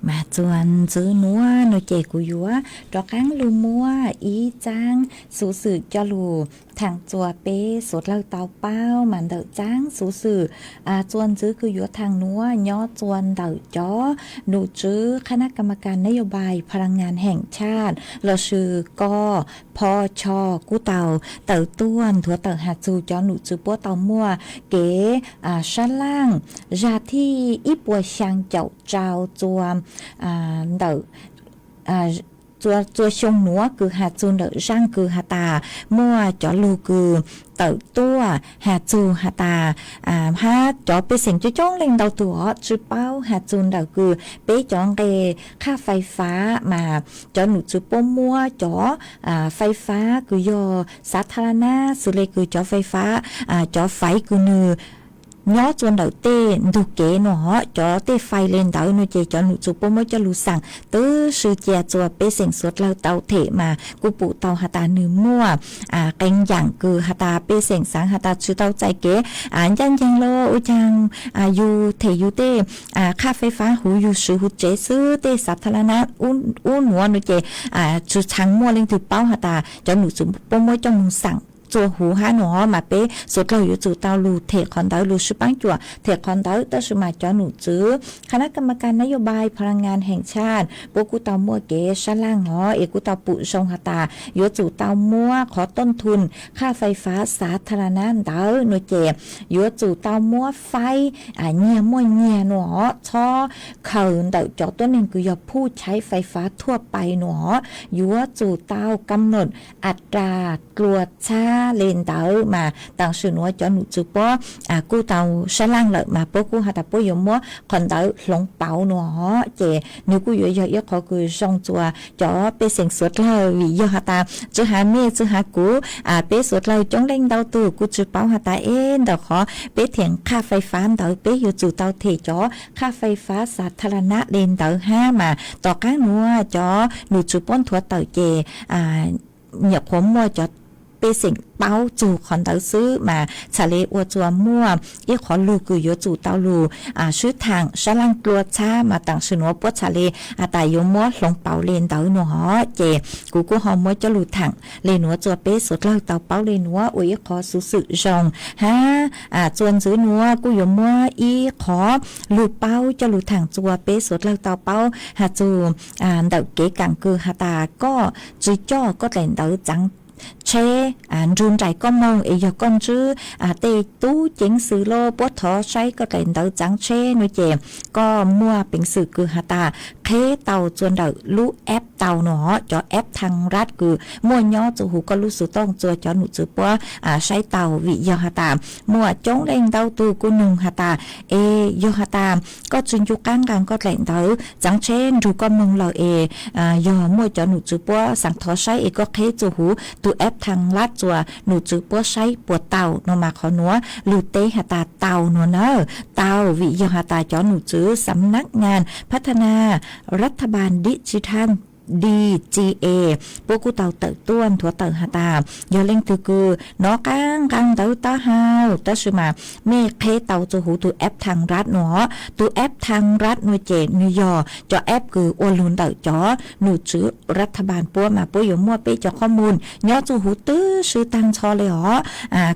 Mas txuas ntxiv nuav no ces kuv yuav rov qaab lug muab ib txaab xuv xwm coj lug thaam txuas peb suav dlawg tau paub. Mas ntawm txaab xuv xwm txuas ntxiv kws yuav thaam nuav nyob txuas ntawm cov num tswv คณะกรรมการนโยบายพลังงานแห่งชาติ lossis กพช kuj tau tawm tuaj nthuav tawm has txug cov num tswv puab tau muaj kev sab laaj zag thij ib puas xyaa caum rau txuas ntawm txuas xyoo nuav kws has txug ntawm zaaj kws has tas muaj cov lug kws tawm tuaj has txug has tas hab cov pej xeem coob coob leej ntau tug hov tsi paub has txug ntawm kws peb cov nqe qhaj fais fab mas cov num tswv puab muab cov fais fab kws yog xav tha la nab xws le kws cov fais fab cov faiv kws nwg nyob txuas ntawm tej ntug kev no hov cov tej fais le ntawd no ces cov num tswv puab muab coj lug xaam tub si cia txuas pej xeem suav dlawg tau them mas kuj pum tau has tas nwg muaj qee yaam kws has tas pej xeem xaav has tas tsi tau txais kev ncaj nceeg los ua caag yug them yug tej qhaj fais fab huv yug swv huv tsev xwb tej xav tha la nab ub nuav no ces tsi txhaj muaj leej twg paub has tas cov num tswv puab muab coj moog xaam txuas huv hab no hov mas peb suav dlawg yuav tsum tau lug them qhov ntawd lug sib paab cuam them qhov ntawd tab sis mas cov num tswv คณะกรรมการนโยบายพลังงานแห่งชาติ puab kuj tau muaj kev sab laaj hov es kuj tau pum zoo has tas yuav tsum tau muab qhov ต้นทุน qhaj fais fab xav tha la nab ntawd no ces yuav tsum tau muab faib nyiag muaj nyiag no hov txhob khaws ntawm cov tuab neeg kws yog ผู้ใช้ไฟฟ้าทั่วไป no hov yuav tsum tau กำหนดอัตรา dlua txhab le ntawd mas tam sim nuav cov num tswv puab kuj tau sab laaj lawm mas puab kuj has tas puab yuav muab qhov ntawd hloov pauv no hov ces nwg kuj yuav yog ib qhov kws zoo txuas cov pej xeem suav dlawg vim yog has tas tsi has mej tsi has kuv peb suav dlawg coob leej ntau tug kuj tsi paub has tas eb ntawm qhov peb them qhaj fais fab ntawd peb yuav tsum tau them cov qhaj fais fab xav tha la nab le ntawd hab mas tom qaab nuav cov num tswv puab nthuav tawm ces nyuam qhuav muaj cov pej xeem paub txug qhov ntawd xwb mas txhaj le ua txuas muaj ib qhov lug kws yuav tsum tau lug sib thaam sab laaj dlua txhab mas tam sim nuav puab txhaj le has tas yuav muab hloov pauv le ntawd no hov ces kuv kuj ho muab coj lug thaam le nuav txuas peb suav dlawg tau paub le nuav ua ib qhov xuv xwm zoo hab txuas ntxiv nuav kuj yuav muab ib qhov lug paub coj lug thaam txuas peb suav dlawg tau paub has txug ntawm kev kaam kws has tas koj tsi coj koj dlaim ntawv txaav tsheb nrug nraim koj moog es yog koj ntsib tej tub ceev xwm los puab thov saib koj dlaim ntawv txaav tsheb no ces koj muaj peev xwm kws has tas qheb tau txuas ntawm lub app tau no hov cov app thaj nrad kws muaj nyob txug huv koj lub xuv tooj txuas cov num tswv puab saib tau vim yog has tas muaj coob leej ntau tug kuj noog has tas es yog has tas koj tsi ncu qaab nqaa koj dlaim ntawv txaav tsheb nrug koj moog lawm es yog muaj cov num tswv puab xaav thov saib es koj qheb txug huv tug app thaj nrad txuas num tswv puab saib puas tau no mas qhov nuav lug teb has tas tau no na. Tau vim yog has tas cov num tswv สำนักงานพัฒนารัฐบาลดิจิทัล ดีจีเอ puab kuj tau tawm tuaj nthuav tawm has tas yog leej twg kws nov qaab nqaa ntawv taub hau tab sis mas mej qheb tau txug huv tug app thaj nrad no. Tug app thaj nrad no ces nwg yog cov app kws ua lug ntawm cov num tswv รัฐบาล puab mas puab yuav muaj peb cov qhob moog nyob txug huv tub si taag nrho le hov.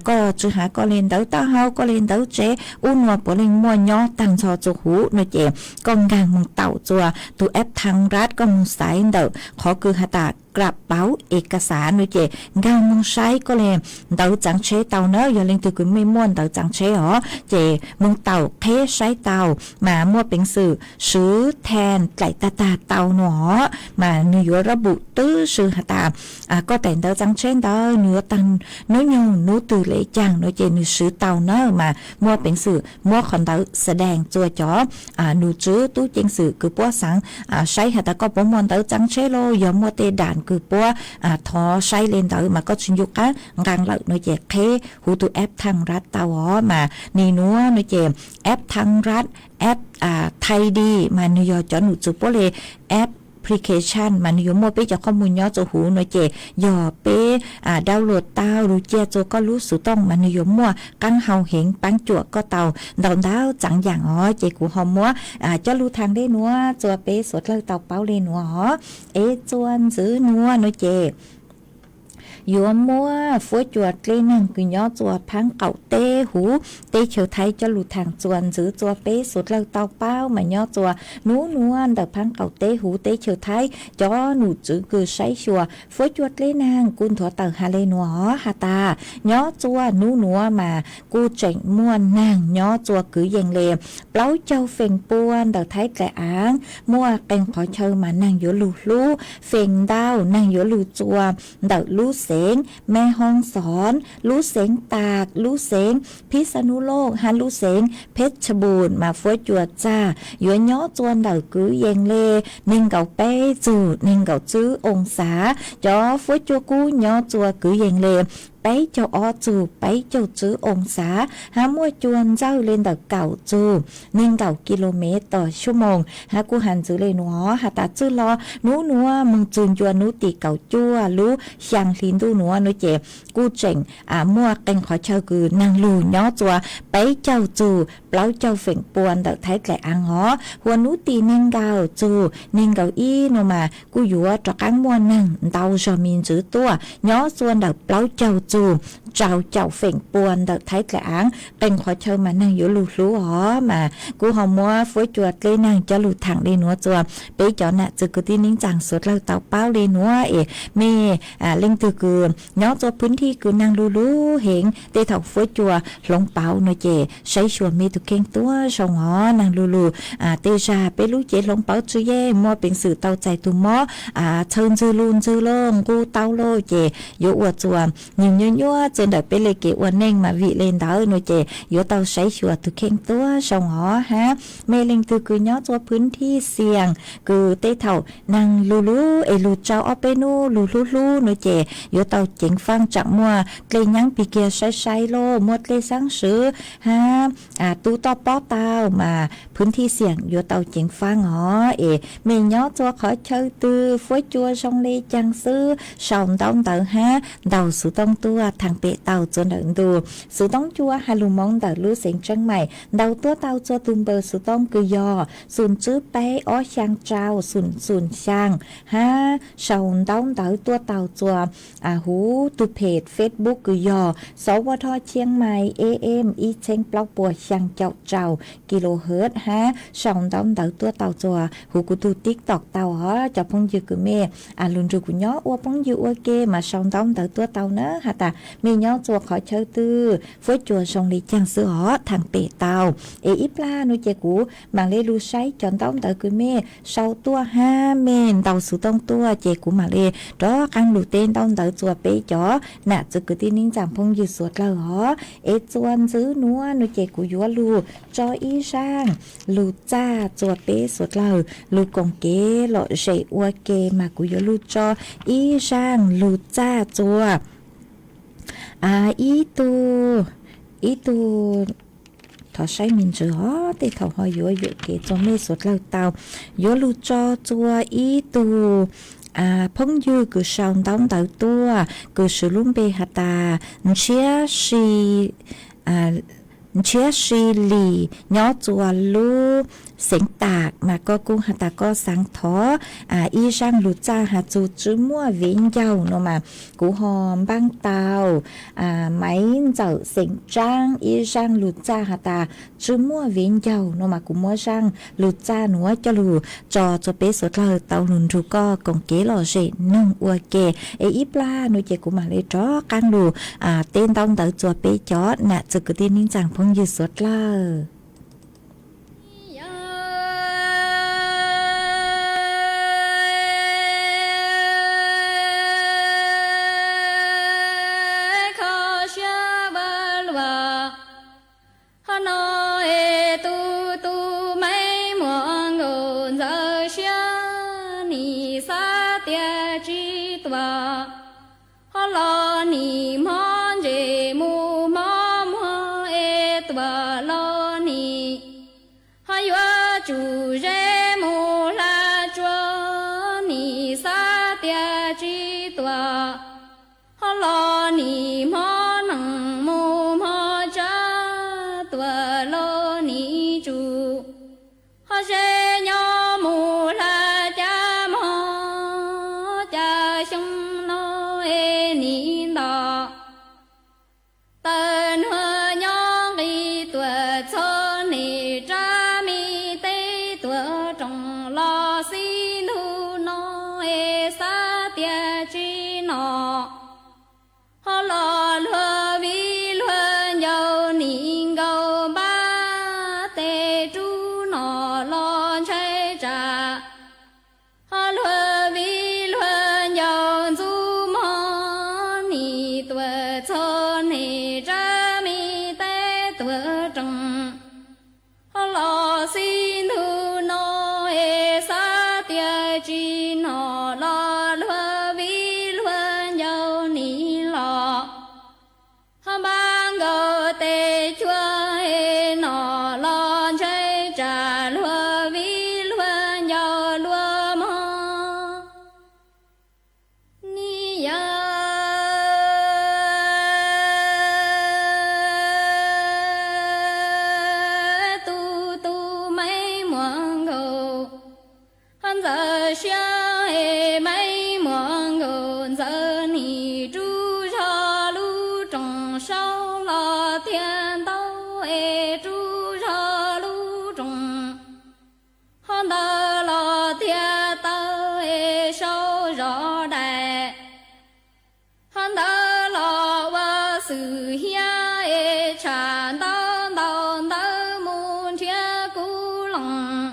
Koj tsi has koj le ntawv taub hau koj le ntawv tsev ub nua puav leej muaj nyob taag nrho txug huv no ces koj nkaag moog taum txuas tug app thaj nrad koj moog xaiv ntawm qhov kws has tas กระเป๋าเอกสาร no ces nkaag moog saib koj le ntawv txaav tsheb tau na. Yog leej twg kws mej muaj ntawv txaav tsheb hov ces moog taum qheb saib tau mas muaj peev xwm swv than dlaim tag tag tau no hov mas nwg yuav rab npum tub si has tas koj dlaim ntawv txaav tsheb ntawd nwg yuav taag nub nyoog nub twg le caag no ces nwg swv tau na mas muaj peev xwm muab qhov ntawd xa daas txuas cov num tswv tub ceev xwm kws puab xaav saib has tas koj puas muaj ntawv txaav tsheb los yog muaj tej daas kws puab thov saib le ntawd mas koj tsi ncu qaab nqaa lawm no ces qheb huv tug app thaj nrad tau hov mas nwg nuav no ces app thaj nrad app Thaij Di mas nwg yog cov num tswv puab le app application mas nws yuav muaj peb cov qhob mus nyob rua huv no ces yog peb download tau lug cia rua koj lub xuv tooj mas nws yuav muaj qaab hau heev paab cuam koj tau ntau ntau tsaam yaam os. Ces kuv ho muab cov lug thaam le nuav rua peb suav dlawg tau paub le nuav os. Es txuas ntxiv nuav no ces yuav muab fuab cua dleb naag kws nyob rua phaab qaum teb huv teb chaws Thaib coj lug thaam txuas ntxiv rua peb suav dlawg tau paub mas nyob rua nub nuav ntawm phaab qaum teb huv teb chaws Thaib cov nom tswv kws saib xyuas fuab cua dleb naag kuj nthuav tawm has le nuav os has tas nyob rua nub nuav mas kuj tseem muaj naag nyob rua kwv yees le plaub caug feem pua ntawm Thaib dlaim aav, muaj qee qhov chaw mas naag yuav lug hlub feem ntau naag yuav lug txua ntawm lub xeev Mes Hoo Xoon, lub xeev Tas, lub xeev Phij Xa Nub Looj hab lub xeev Phej Tha Npuj mas fuab cua txag yuav nyob rua ntawm kwv yees le neeg nkaum peb txug neeg nkaum tswb oo xav. Cov fuab cua kub nyob rua kwv yees le peb caug ob txug peb caug tswb oo xav hab muaj cua ntsawj le ntawm kaum txug neeg nkaum kis lus mev tom xuab moos hab kuj has ntxiv le nuav has tas txwj lo nub nuav moog txug ncua nub tim kaum cuaj lub xyaa hli ntuj nuav no ces kuj tseem muaj qee qhov chaw kws naag lug nyob rua peb caug txug plaub caug feem pua ntawm Thaib dlaim aav os. Huas nub tim neeg nkaum txug neeg nkaum ib no mas kuj yuav rov qaab muaj naag ntau zog me ntsis tuaj nyob rua ntawm plaub caug txug rau caum feem pua ntawm Thaib dlaim aav. Qee qhov chaw mas naag yuav lug hlub os mas kuj ho muab fuab cua dleb naag coj lug thaam le nuav rua peb cov nam txwv kwv tij neej tsaa suav dlawg tau paub le nuav es mej leej twg kws nyob rua phwv thij kws naag lug lug heev tej thaum fuab cua hloov pauv no ces saib xyuas mej tug kheej tuab zoo os. Naag lug lug tej zag peb lub cev hloov pauv tsi yeej muaj peev xwm tau txais tug mob txhawv ntxwg lug ntxwg lug nqus tau lug ces yuav ua rua nwg nyuaj nyuaj rua ntawm peb le kev ua neej mas vim le ntawd no ces yuav tau saib xyuas tug kheej tuab zoo os hab. Mej leej twg kws nyob rua phwv thij xiam kws tej thaum naag lug lug es lug tsau ob peb nub lug hlub hlub no ces yuav tau ceev faaj tsaam muaj dlej nyaab pig kiag saib saib lug muaj dlej xaab swv hab tub toj pob tau mas phwv thij xiam yuav tau ceev faaj os. Es mej nyob rua qhov chaw twg fuab cua zoo le caag xwb sau ntaub ntawv hab ntaus xuv tooj tuaj thaam pem tau rua ntawm ntu xuv tooj cua has lug moov ntawm lub xeev Tseeb Maim ntaus tuaj tau rua tug npawb xuv tooj kws yog xum tswb peb ob xyaa rau xum xum xyaa hab sau ntaub ntawv tuaj tau rua huv tug peg Facebook kws yog Xov Ua Dho Chiang Mai A M ib txheeb plaub puas xyaa caum rau kilohertz hab sau ntaub ntawv tuaj tau rua huv kuv tug TikTok tau os. Cov phooj ywg kws mej lug nrug kuv nyob ua phooj ywg ua ke mas sau ntaub ntawv tuaj tau na has tas mej nyob rua qhov chaw twg fuab cua zoo le caag xwb os thaam pem tau. Es ib plag no ces kuv maam le lug saib cov ntaub ntawv kws mej sau tuaj hab mej ntaus xuv tooj tuaj ces kuv maam le rov qaab lug teb ntaub ntawv rua peb cov nam txwv kwv tij neej tsaa phooj ywg suav dlawg os. Es txuas ntxiv nuav no ces kuv yuav lug tso ib zaaj lug txaj rua peb suav dlawg lug koom kev lom zem ua ke mas kuv yuav lug tso ib zaaj lug txaj rua ib tug, ib tug, thov saib me ntsis os tej thaum ho yuav yuam kev rua mej suav dlawg tau. Yuav lug tso rua ib tug phooj ywg kws sau ntaub ntawv tuaj kws swv lub npe has tas Ntshiab Si, Ntshiab Si Lis nyob rua lub xeev Tam mas koj kuj has tas koj xaav thov ib zaaj lug txaj has txug tsi muaj viv ncaus no mas kuv ho npaaj tau Maiv Ntxawm xeem Tsaab ib zaaj lug txaj has tas tsi muaj viv ncaus no mas kuv muab zaaj lug txaj nuav coj lug tso rua peb suav dlawg tau lug nrug koj koom kev lom zem noog ua ke. Es ib plag no ces kuv maam le rov qaab lug teb ntaub ntawv rua peb cov nam txwv kwv tij neej tsaa phooj ywg suav dlawg. Kho siab vaj luam, ho no es tus tus Maiv Muam Nkaus Ntxawm siab nim xav tias tsis tuam, ho los nim hmo ntses mus hmo muag es tuam los nim ho yuav tsum ze mus hla tsua roos los xib ntug no es xav tias tsis nom. Ho los luag vij luag ncaus nim nkaus npab tes rub nom los ntshai tsam. Ho luag vij luag ncaus ntxub mog nim tuam txog nim tsab me tais tuam roos. Ho los xib ntug no es xav tias tsis nom los luag vij luag ncaus nim los. Ho npab nkaus tes cuag es nom los ntshai tsam luag vij luag ncaus luag mog. Ni yog tus tus me muam nkaus, ho ntxawm siab es me muam nkaus ntxawm nim rub zog lub roos saud los tiag ntau es rub zog lub roos. Ho ntawd los tiag tau es sau zov dais. Ho ntawd los ua xwm hiab es tsham ntau ntau ntawd mus nrhiav kub loos.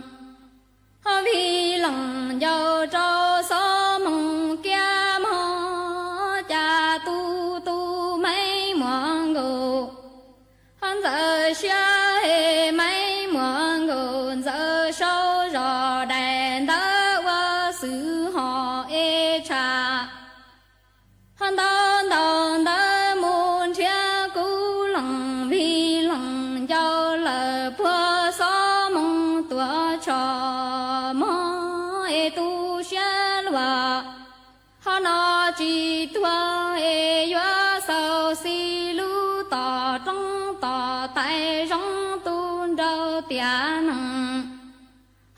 Ho vij loos ncaus rau xob moos kiab mog cas tu tu me muam nkaus. Ho ntxawm siab es me muam nkaus ntxawm sau zov dais ntawd ua xwm hom es tsham. Ho ntau ntau ntawd mus nrhiav kub loos vij loos ncau lawm puag xob moos tuav tshom mog es tu siab luag. Ho no tsis tuag es yuav xaus xis lub tom roob tom tais zoo tu nraug tiav nees.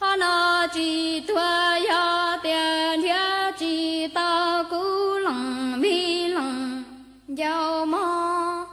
Ho no tsis tuag yog tias nrhiav tsis tau kub loos vij loos ncau mog.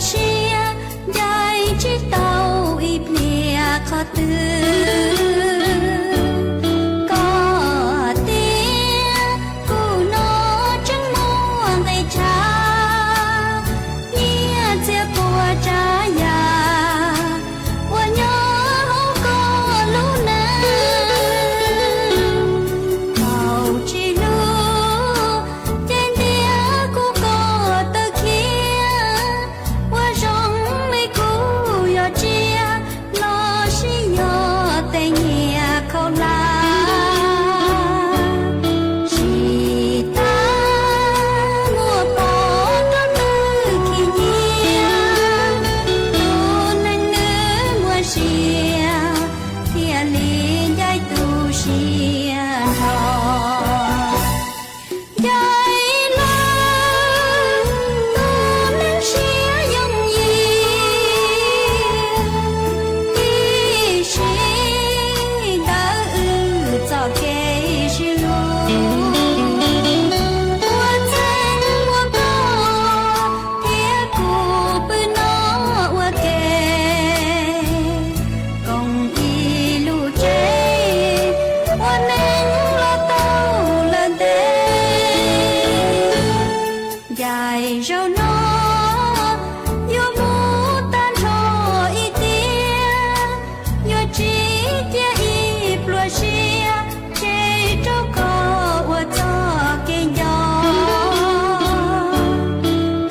siab, ncaim tsis tau ib pliag qhov twg. Koj tias kuv no tseem muaj nqis tshav, nyiaj txiag puas tsav yam uas nyob hauv koj lub neej. Thaum tsis hlub ces ntiab kuv koj tawm khiav, ua zoo li kuv yog tsiaj los sis yog tej nyiaj khaub hlab. Tsis tas muaj pom rau twb khi nyiam, tus neeg nws muaj sia thiaj li ncaim tu siab nrho. Ncaim lawm tus neeg siab yooj yim, ib sim ntawd wb txoj kev sib hlub. Ua txheeb ua koj thiab kuv pw no ua ke, koom ib lub tsev ua neej los tau lawm ntev. Ncaim zaum no yuav mus tag nrho ib tiam, yuav tsis cia ib pluag sia tseg rau koj ua txoj kev nco.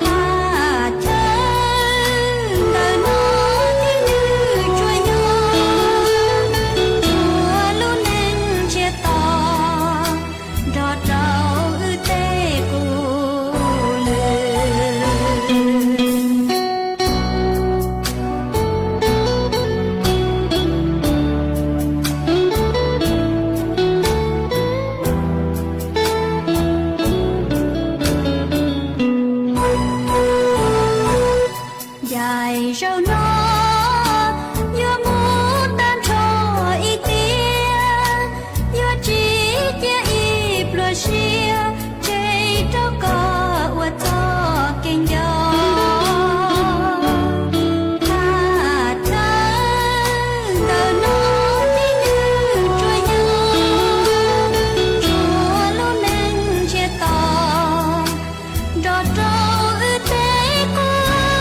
Thaj chaw ntawm no thiab nws tsuas yog tsuas lub neej ntsiag to nrog rau wb tej qub lwm. Ncaim zaum no yuav mus tag nrho ib tiam, yuav tsis cia ib pluag sia tseg rau koj ua txoj kev nco. Thaj chaw ntawm no thiab nws tsuas yog tsuas lub neej ntsiag to nrog rau wb tej qub lwm.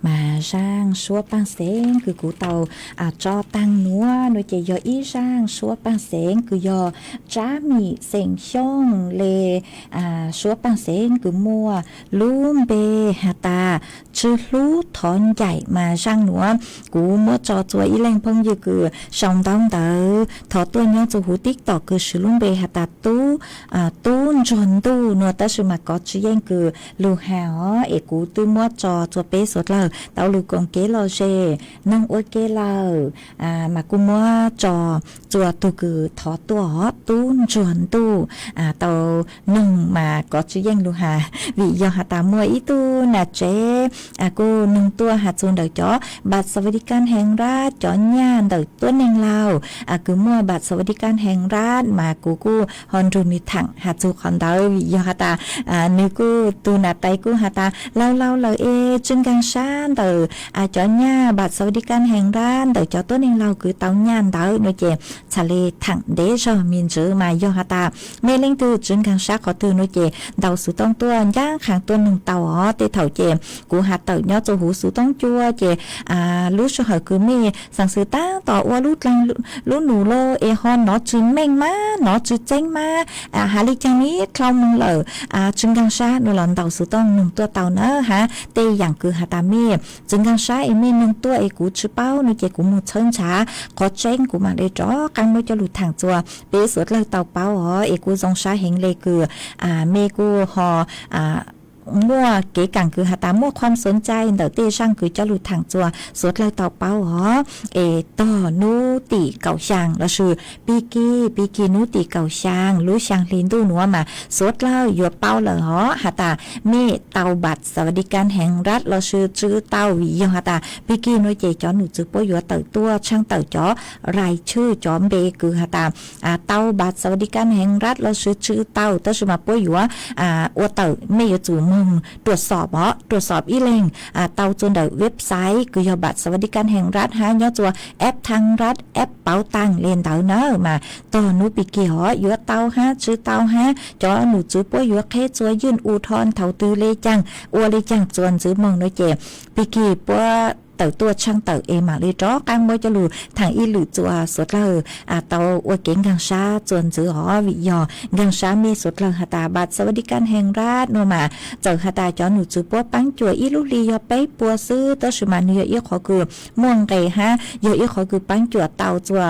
Mas zaj suab paj xeeb kws kuv tau tso taag nuav no ces yog ib zaj suab paj xeeb kws yog Tsab Mim xeem Xyooj le. Suab paj xeeb kws muaj lub npe has tas Tsw Hlub Thov Ncaim. Mas zaj nuav kuv muab tso txua ib leeg phooj ywg kws sau ntaub ntawv thov tuaj nyob txug huv TikTok kws swv lub npe has tas Tub, Tub Ntsuag Ntuj no, tab sis mas kov tsi yeej kws lug has os, es kuv twb muab tso txua peb suav dlawg tau lus koom kev lom zem, noog ua ke lawm, mas kuj muab tso txua tug kws thov tuaj tub ntsuag ntuj, tau noog mas kov tsis yeej lug has, vim yog has tas muaj ib tug nam tsev kuj noog tuaj has txug ntawm cov bat xas vas di kas hees rab, cov nyaj ntawm tuab neeg laug, kws muaj bat xas vas di kas hees rab, mas kuv kuj ho nrug nwg thaam has txug qhov ntawd, vim yog has tas nwg kuj, tug nam tais kuj has tas laug laug lawm es tsi nkaag sab ntawm cov nyaj bat xas vas di kas hees rab ntawm cov tuab neeg laug kws tau nyaj ntawd no ces txhad le thaam ntev zog me ntsis mas yog has tas mej leej twg tsi nkaag sab qhov twg no ces ntaus xuv tooj tuaj ncaab qha tuaj noog tau os. Tej thaum ces kuv has tawm nyob txug huv xuv tooj cua ces lub sij hawm kws mej xaam xwm taab tom ua lub dlaag lub num lawm es ho nov tsi meej mab nov tsi txeeb mab, has le caag nib dlhau moog lawm, tsi nkaag sab no los ntaus xuv tooj noog tuaj tau na hab. Tej yaam kws has tas mej tsi nkaag sab es mej noog tuaj es kuv tsi paub no ces kuv moog txhawb ntshav qhov tseeb kuv maam le rov qaab muab coj lug thaam txua peb suav dlawg tau paub os. Es kuj zoo sab heev le kws mej kuj ho muaj kev kaam kws has tas muaj khuam xuv ntsais ntawm tej zaaj kws coj lug thaam txua suav dlawg tau paub os. Es tog nub tim kaum xyaa lossis pig kig, pig kig nub tim kaum xyaa lub xyaa hli ntuj nuav mas suav dlawg yuav paub lawm os has tas mej tau bat xas vas di kas hees rab lossis tsi tau, vim yog has tas pig kig no ces cov num txwv puab yuav tawm tuaj tshaaj tawm cov rais tshwj cov npe kws has tas tau bat xas vas di kas hees rab lossis tsi tau, tab sis mas puab yuav ua tawm mej yuav tsum moog ruam xob os, ruam xob ib leeg tau txua ntawm website kws yog bat xas vas di kas hees rab hab nyob txua app thaaj rab, app pauv taag le ntawd na mas tog nub pig kig os yuav tau hab tsi tau hab cov num txwv puab yuav qheb txua ywj u dhau thaus twg le caag ua le caag txua ntxiv moog no ces pig kig puab tawm tuaj tshaaj tawm es maam le rov qaab muab coj lug thaam ib lwm txua suav dlawg tau ua kev nkaag sab txua ntxiv os. Vim yog nkaag sab mej suav dlawg has tas bat xas vas di kas hees rab no mas txawm has tas cov num txwv puab paab cuam ib lub hli yog peb puas xwb, tab sis mas nwg yog ib qhov kws muaj nqe hab yog ib qhov kws paab cuam tau txua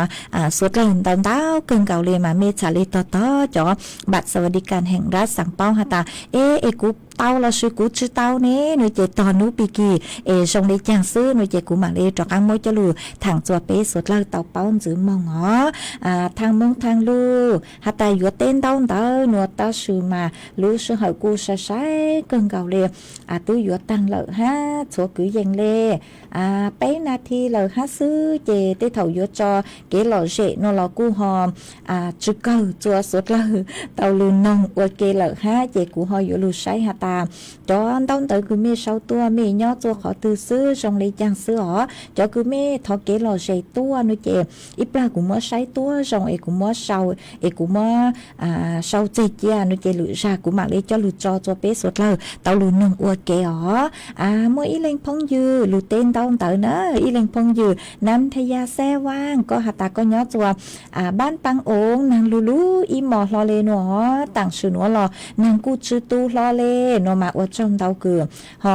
suav dlawg ntau ntau kawg nkaus le mas mej txhad le tog tog cov bat xas vas di kas hees rab xaav paub has tas es, es kuv tau lossis kuv tsi tau ne no ces tog nub pig kig es zoo le caag xwb no ces kuv maam le rov qaab muab coj lug thaam txua peb suav dlawg tau paub ntxiv moog os. Thaam moog thaam lug has tas yuav teb ntaub ntawv nuav tab sis mas lub sij hawm kuj sai sai kawg nkaus le, twb yuav taag lawm hab txhua kwv yees le peb nas this lawm hab xwb ces tej thaum yuav tso kev lom zem no los kuj ho tsi kawg txua suav dlawg tau lug noog ua ke lawm hab ces kuv ho yuav lug saib has tas cov ntaub ntawv kws mej sau tuaj mej nyob txua qhov twg xwb zoo le caag xwb os. Cov kws mej thov kev lom zem tuaj no ces ib plag kuv muab saib tuab zoo es kuv muab sau, es kuv muab sau txeg cia no ces lwm zag kuv maam le coj lug tso txua peb suav dlawg tau lug noog ua ke os. Muaj ib leeg phooj ywg lug teb ntaub ntawv na, ib leeg phooj ywg Nam Thaya Xeb Vaaj, koj has tas koj nyob txua Npaab Paab Oov, naag lug lug ib mos hlo le nuav, taam sim nuav los naag kuj tsi tu hlo le no mas ua tsaug ntau kws ho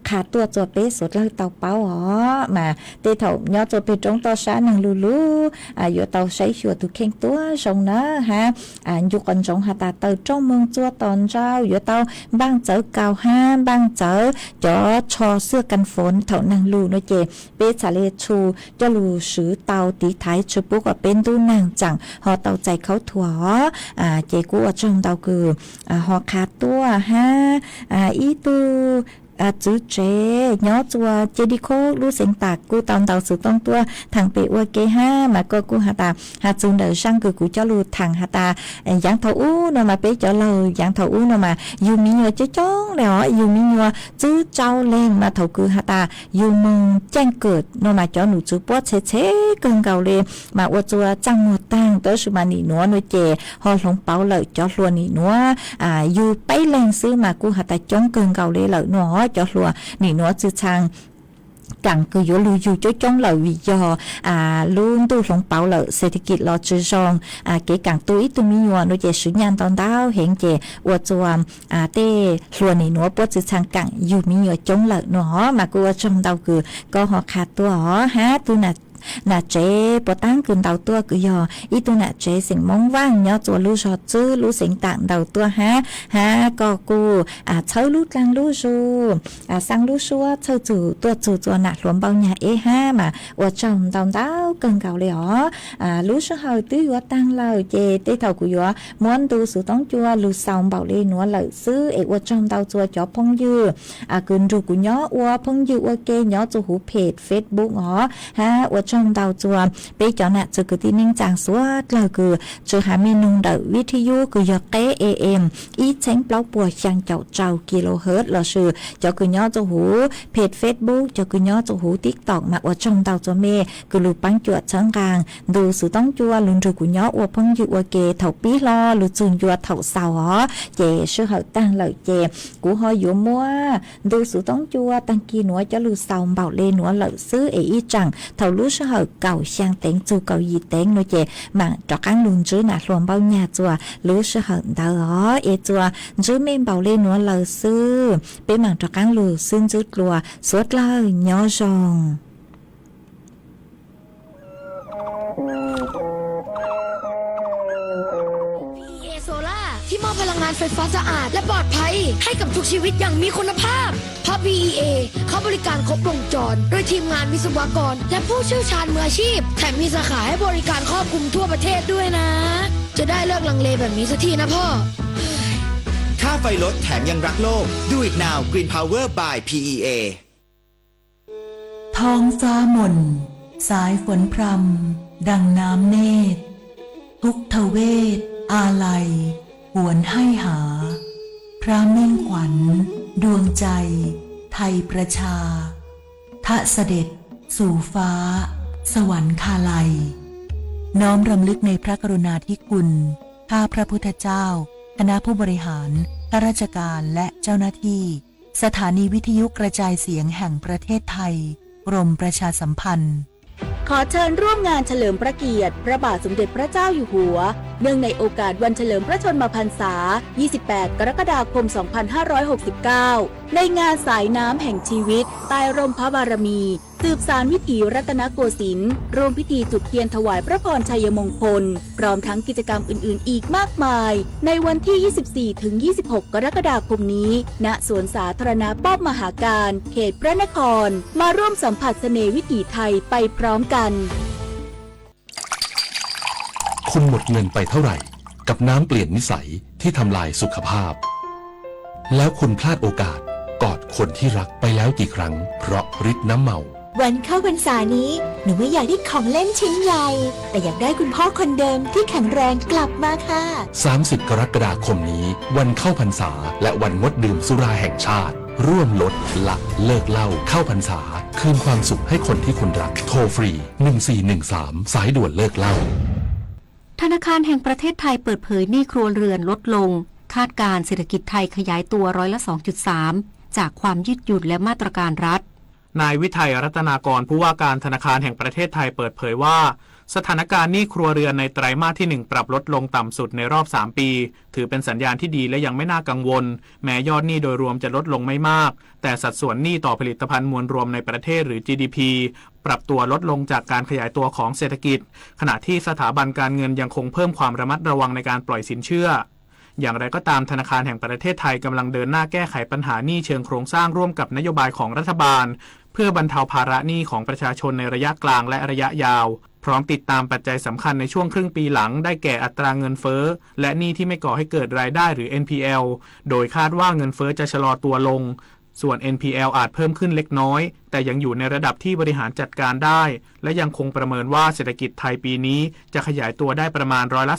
qha tuaj txua peb suav dlawg tau paub os. Mas tej thaum nyob txua peg roob toj sab naag lug lug yuav tau saib xyuas tug kheej tuab zoo na hab. Ncu qhov ntsoov has tas taws rooj moog txua tom ntsau yuav tau npaaj txawv kaus hab npaaj txawv cov tsho xwb kas foos thaum naag lug no ces peb txhad le txhua coj lug swv tau tiv thaiv tsi pub kom peb ntub naag tsaam ho tau txais khaub thuas os. Ces kuj ua tsaug ntau kws ho qha tuaj hab. Ib tug txwv tsev nyob txua Ceg Dib Khoob lub xeev Tam kuj tau ntaus xov tooj tuaj thaam pem ua ke hab, mas koj kuj has tas has txug ntawm zaaj kws kuv coj lug thaam has tas yaav thaum ub no mas peb cov laug yaav thaum ub no mas yug me nyuam coob coob le os, yug me nyuam tsib rau leeg mas thaum kws has tas yug moog caaj kawm no mas cov num tswv puab txhe txhe kawg nkaus le, mas ua txua txaaj muag taag, tab sis mas nim nuav no ces ho hloov pauv lawm, cov hluas nim nuav yug peb leeg xwb mas kuj has tas coob kawg nkaus le lawm no, cov hluas nim nuav txwm txhang kaam kws yuav lug yug coob coob lawm vim yog lub ntuj hloov pauv lawm, xes thas kis los tsi zoo, kev kaam tu ib tug me nyuam no ces swv nyaj ntau ntau heev ces ua txua tej hluas nim nuav puab txwm txhang kaam yug me nyuam coob lawm no, mas kuj ua tsaug ntau kws koj ho qha tuaj os hab. Tug nam Nam tsev puas taab kws ntaus tuaj kws yog ib tug nam tsev xeem Moob Vaaj nyob txua lub zog Txwb lub xeev Taam ntaus tuaj hab, hab koj kuj txhawb lub dlaag lub zug, xaa lub suab txhawj txug tuaj txug txua nam hluas npauj nyag eb hab mas ua tsaug ntau ntau kawg nkaus le os. Lub sij hawm twb yuav taag lawm ces tej thaum kuv yuav muab ntu xuv toob cua lug xaus npaum le nuav lawm xwb es ua tsaug ntau txua cov phooj ywg kws nrug kuv nyob ua phooj ywg ua ke nyob txua huv page Facebook os hab ua tsaug ntau txua peb cov nam txiv kwv tij neej tsaa suav dlawg kws tsi has mej nug ntawm vib thib yub kws yog qeb A M ib txheeb plaub puas xyaa caum rau kilohertz lossis cov kws nyob txua huv page Facebook, cov kws nyob txua huv TikTok mas ua tsaug ntau txua mej kws lug paab cuam txhawb nqaa ntu xuv toob cua lug nrug kuv nyob ua phooj ywg ua ke thaum pib hlo lug txug ncua thaum xaus os. Ces sij hawm taag lawm ces kuv ho yuav muab ntu xuv toob cua taag kis nuav coj lug xaus npaum le nuav lawm xwb es ib tsaam thaum lub sij hawm kaum xyaa teev txug kaum yim teev nuav ces maam rov qaab lug ntsib nam hluas npauj nyag txua lub sij hawm ntawd os. Es txua ntsib mej npaum le nuav lawm xwb, peb maam rov qaab lug xwb ntsib dlua, suav dlawg nyob zoo.พีอีเอ Solar ที่มอบพลังงานไฟฟ้าสะอาดและปลอดภัยให้กับทุกชีวิตอย่างมีคุณภาพ เพราะ พีอีเอ เขาบริการครบวงจรด้วยทีมงานวิศวกรและผู้เชี่ยวชาญมืออาชีพ แถมมีสาขาให้บริการครอบคลุมทั่วประเทศด้วยนะ จะได้เลิกลังเลแบบนี้สักทีนะพ่อ ค่าไฟลดแถมยังรักโลก Do it now Green Power by พีอีเอ ท้องฟ้ามน สายฝนพรำ ดังน้ำเนตร ทุกทเวศ อาลัย หวนให้หา พระมิ่งขวัญ ดวงใจ ไทยประชา ทะเสด็จ สู่ฟ้า สวรรคาลัย น้อมรำลึกในพระกรุณาธิคุณ ข้าพระพุทธเจ้า คณะผู้บริหาร ข้าราชการ และเจ้าหน้าที่ สถานีวิทยุกระจายเสียงแห่งประเทศไทย กรมประชาสัมพันธ์ ขอเชิญร่วมงานเฉลิมพระเกียรติพระบาทสมเด็จพระเจ้าอยู่หัว เนื่องในโอกาสวันเฉลิมพระชนมพรรษา ยี่สิบแปด กรกฎาคม สองพันห้าร้อยหกสิบเก้า ในงานสายน้ำแห่งชีวิต ใต้ร่มพระบารมี สืบสานวิถีรัตนโกสินทร์ ร่วมพิธีจุดเทียนถวายพระพรชัยมงคล พร้อมทั้งกิจกรรมอื่นๆ อีกมากมาย ในวันที่ ยี่สิบสี่ ถึง ยี่สิบหก กรกฎาคมนี้ ณ สวนสาธารณะป้อมมหาการ เขตพระนคร มาร่วมสัมผัสเสน่ห์วิถีไทยไปพร้อมกัน คุณหมดเงินไปเท่าไหร่ กับน้ำเปลี่ยนนิสัยที่ทำลายสุขภาพ แล้วคุณพลาดโอกาสกอดคนที่รักไปแล้วกี่ครั้ง เพราะฤทธิ์น้ำเมา วันเข้าพรรษานี้ หนูไม่อยากได้ของเล่นชิ้นใหญ่ แต่อยากได้คุณพ่อคนเดิมที่แข็งแรงกลับมาค่ะ สามสิบ กรกฎาคมนี้ วันเข้าพรรษา และวันงดดื่มสุราแห่งชาติ ร่วมลดละเลิกเหล้าเข้าพรรษา คืนความสุขให้คนที่คุณรัก โทรฟรี หนึ่งสี่หนึ่งสาม สายด่วนเลิกเหล้า ธนาคารแห่งประเทศไทยเปิดเผยหนี้ครัวเรือนลดลง คาดการณ์เศรษฐกิจไทยขยายตัวร้อยละ สองจุดสาม จากความยืดหยุ่นและมาตรการรัฐ นายวิไทย รัตนากร ผู้ว่าการธนาคารแห่งประเทศไทยเปิดเผยว่า สถานการณ์หนี้ครัวเรือนในไตรมาสที่ หนึ่ง ปรับลดลงต่ำสุดในรอบ สาม ปี ถือเป็นสัญญาณที่ดีและยังไม่น่ากังวล แม้ยอดหนี้โดยรวมจะลดลงไม่มาก แต่สัดส่วนหนี้ต่อผลิตภัณฑ์มวลรวมในประเทศหรือ จีดีพี ปรับตัวลดลงจากการขยายตัวของเศรษฐกิจ ขณะที่สถาบันการเงินยังคงเพิ่มความระมัดระวังในการปล่อยสินเชื่อ อย่างไรก็ตาม ธนาคารแห่งประเทศไทยกำลังเดินหน้าแก้ไขปัญหาหนี้เชิงโครงสร้างร่วมกับนโยบายของรัฐบาล เพื่อบรรเทาภาระหนี้ของประชาชนในระยะกลางและระยะยาว พร้อมติดตามปัจจัยสำคัญในช่วงครึ่งปีหลัง ได้แก่อัตราเงินเฟ้อ และหนี้ที่ไม่ก่อให้เกิดรายได้หรือ เอ็นพีแอล โดยคาดว่าเงินเฟ้อจะชะลอตัวลง ส่วน เอ็นพีแอล อาจเพิ่มขึ้นเล็กน้อย แต่ยังอยู่ในระดับที่บริหารจัดการได้ และยังคงประเมินว่าเศรษฐกิจไทยปีนี้จะขยายตัวได้ประมาณร้อยละ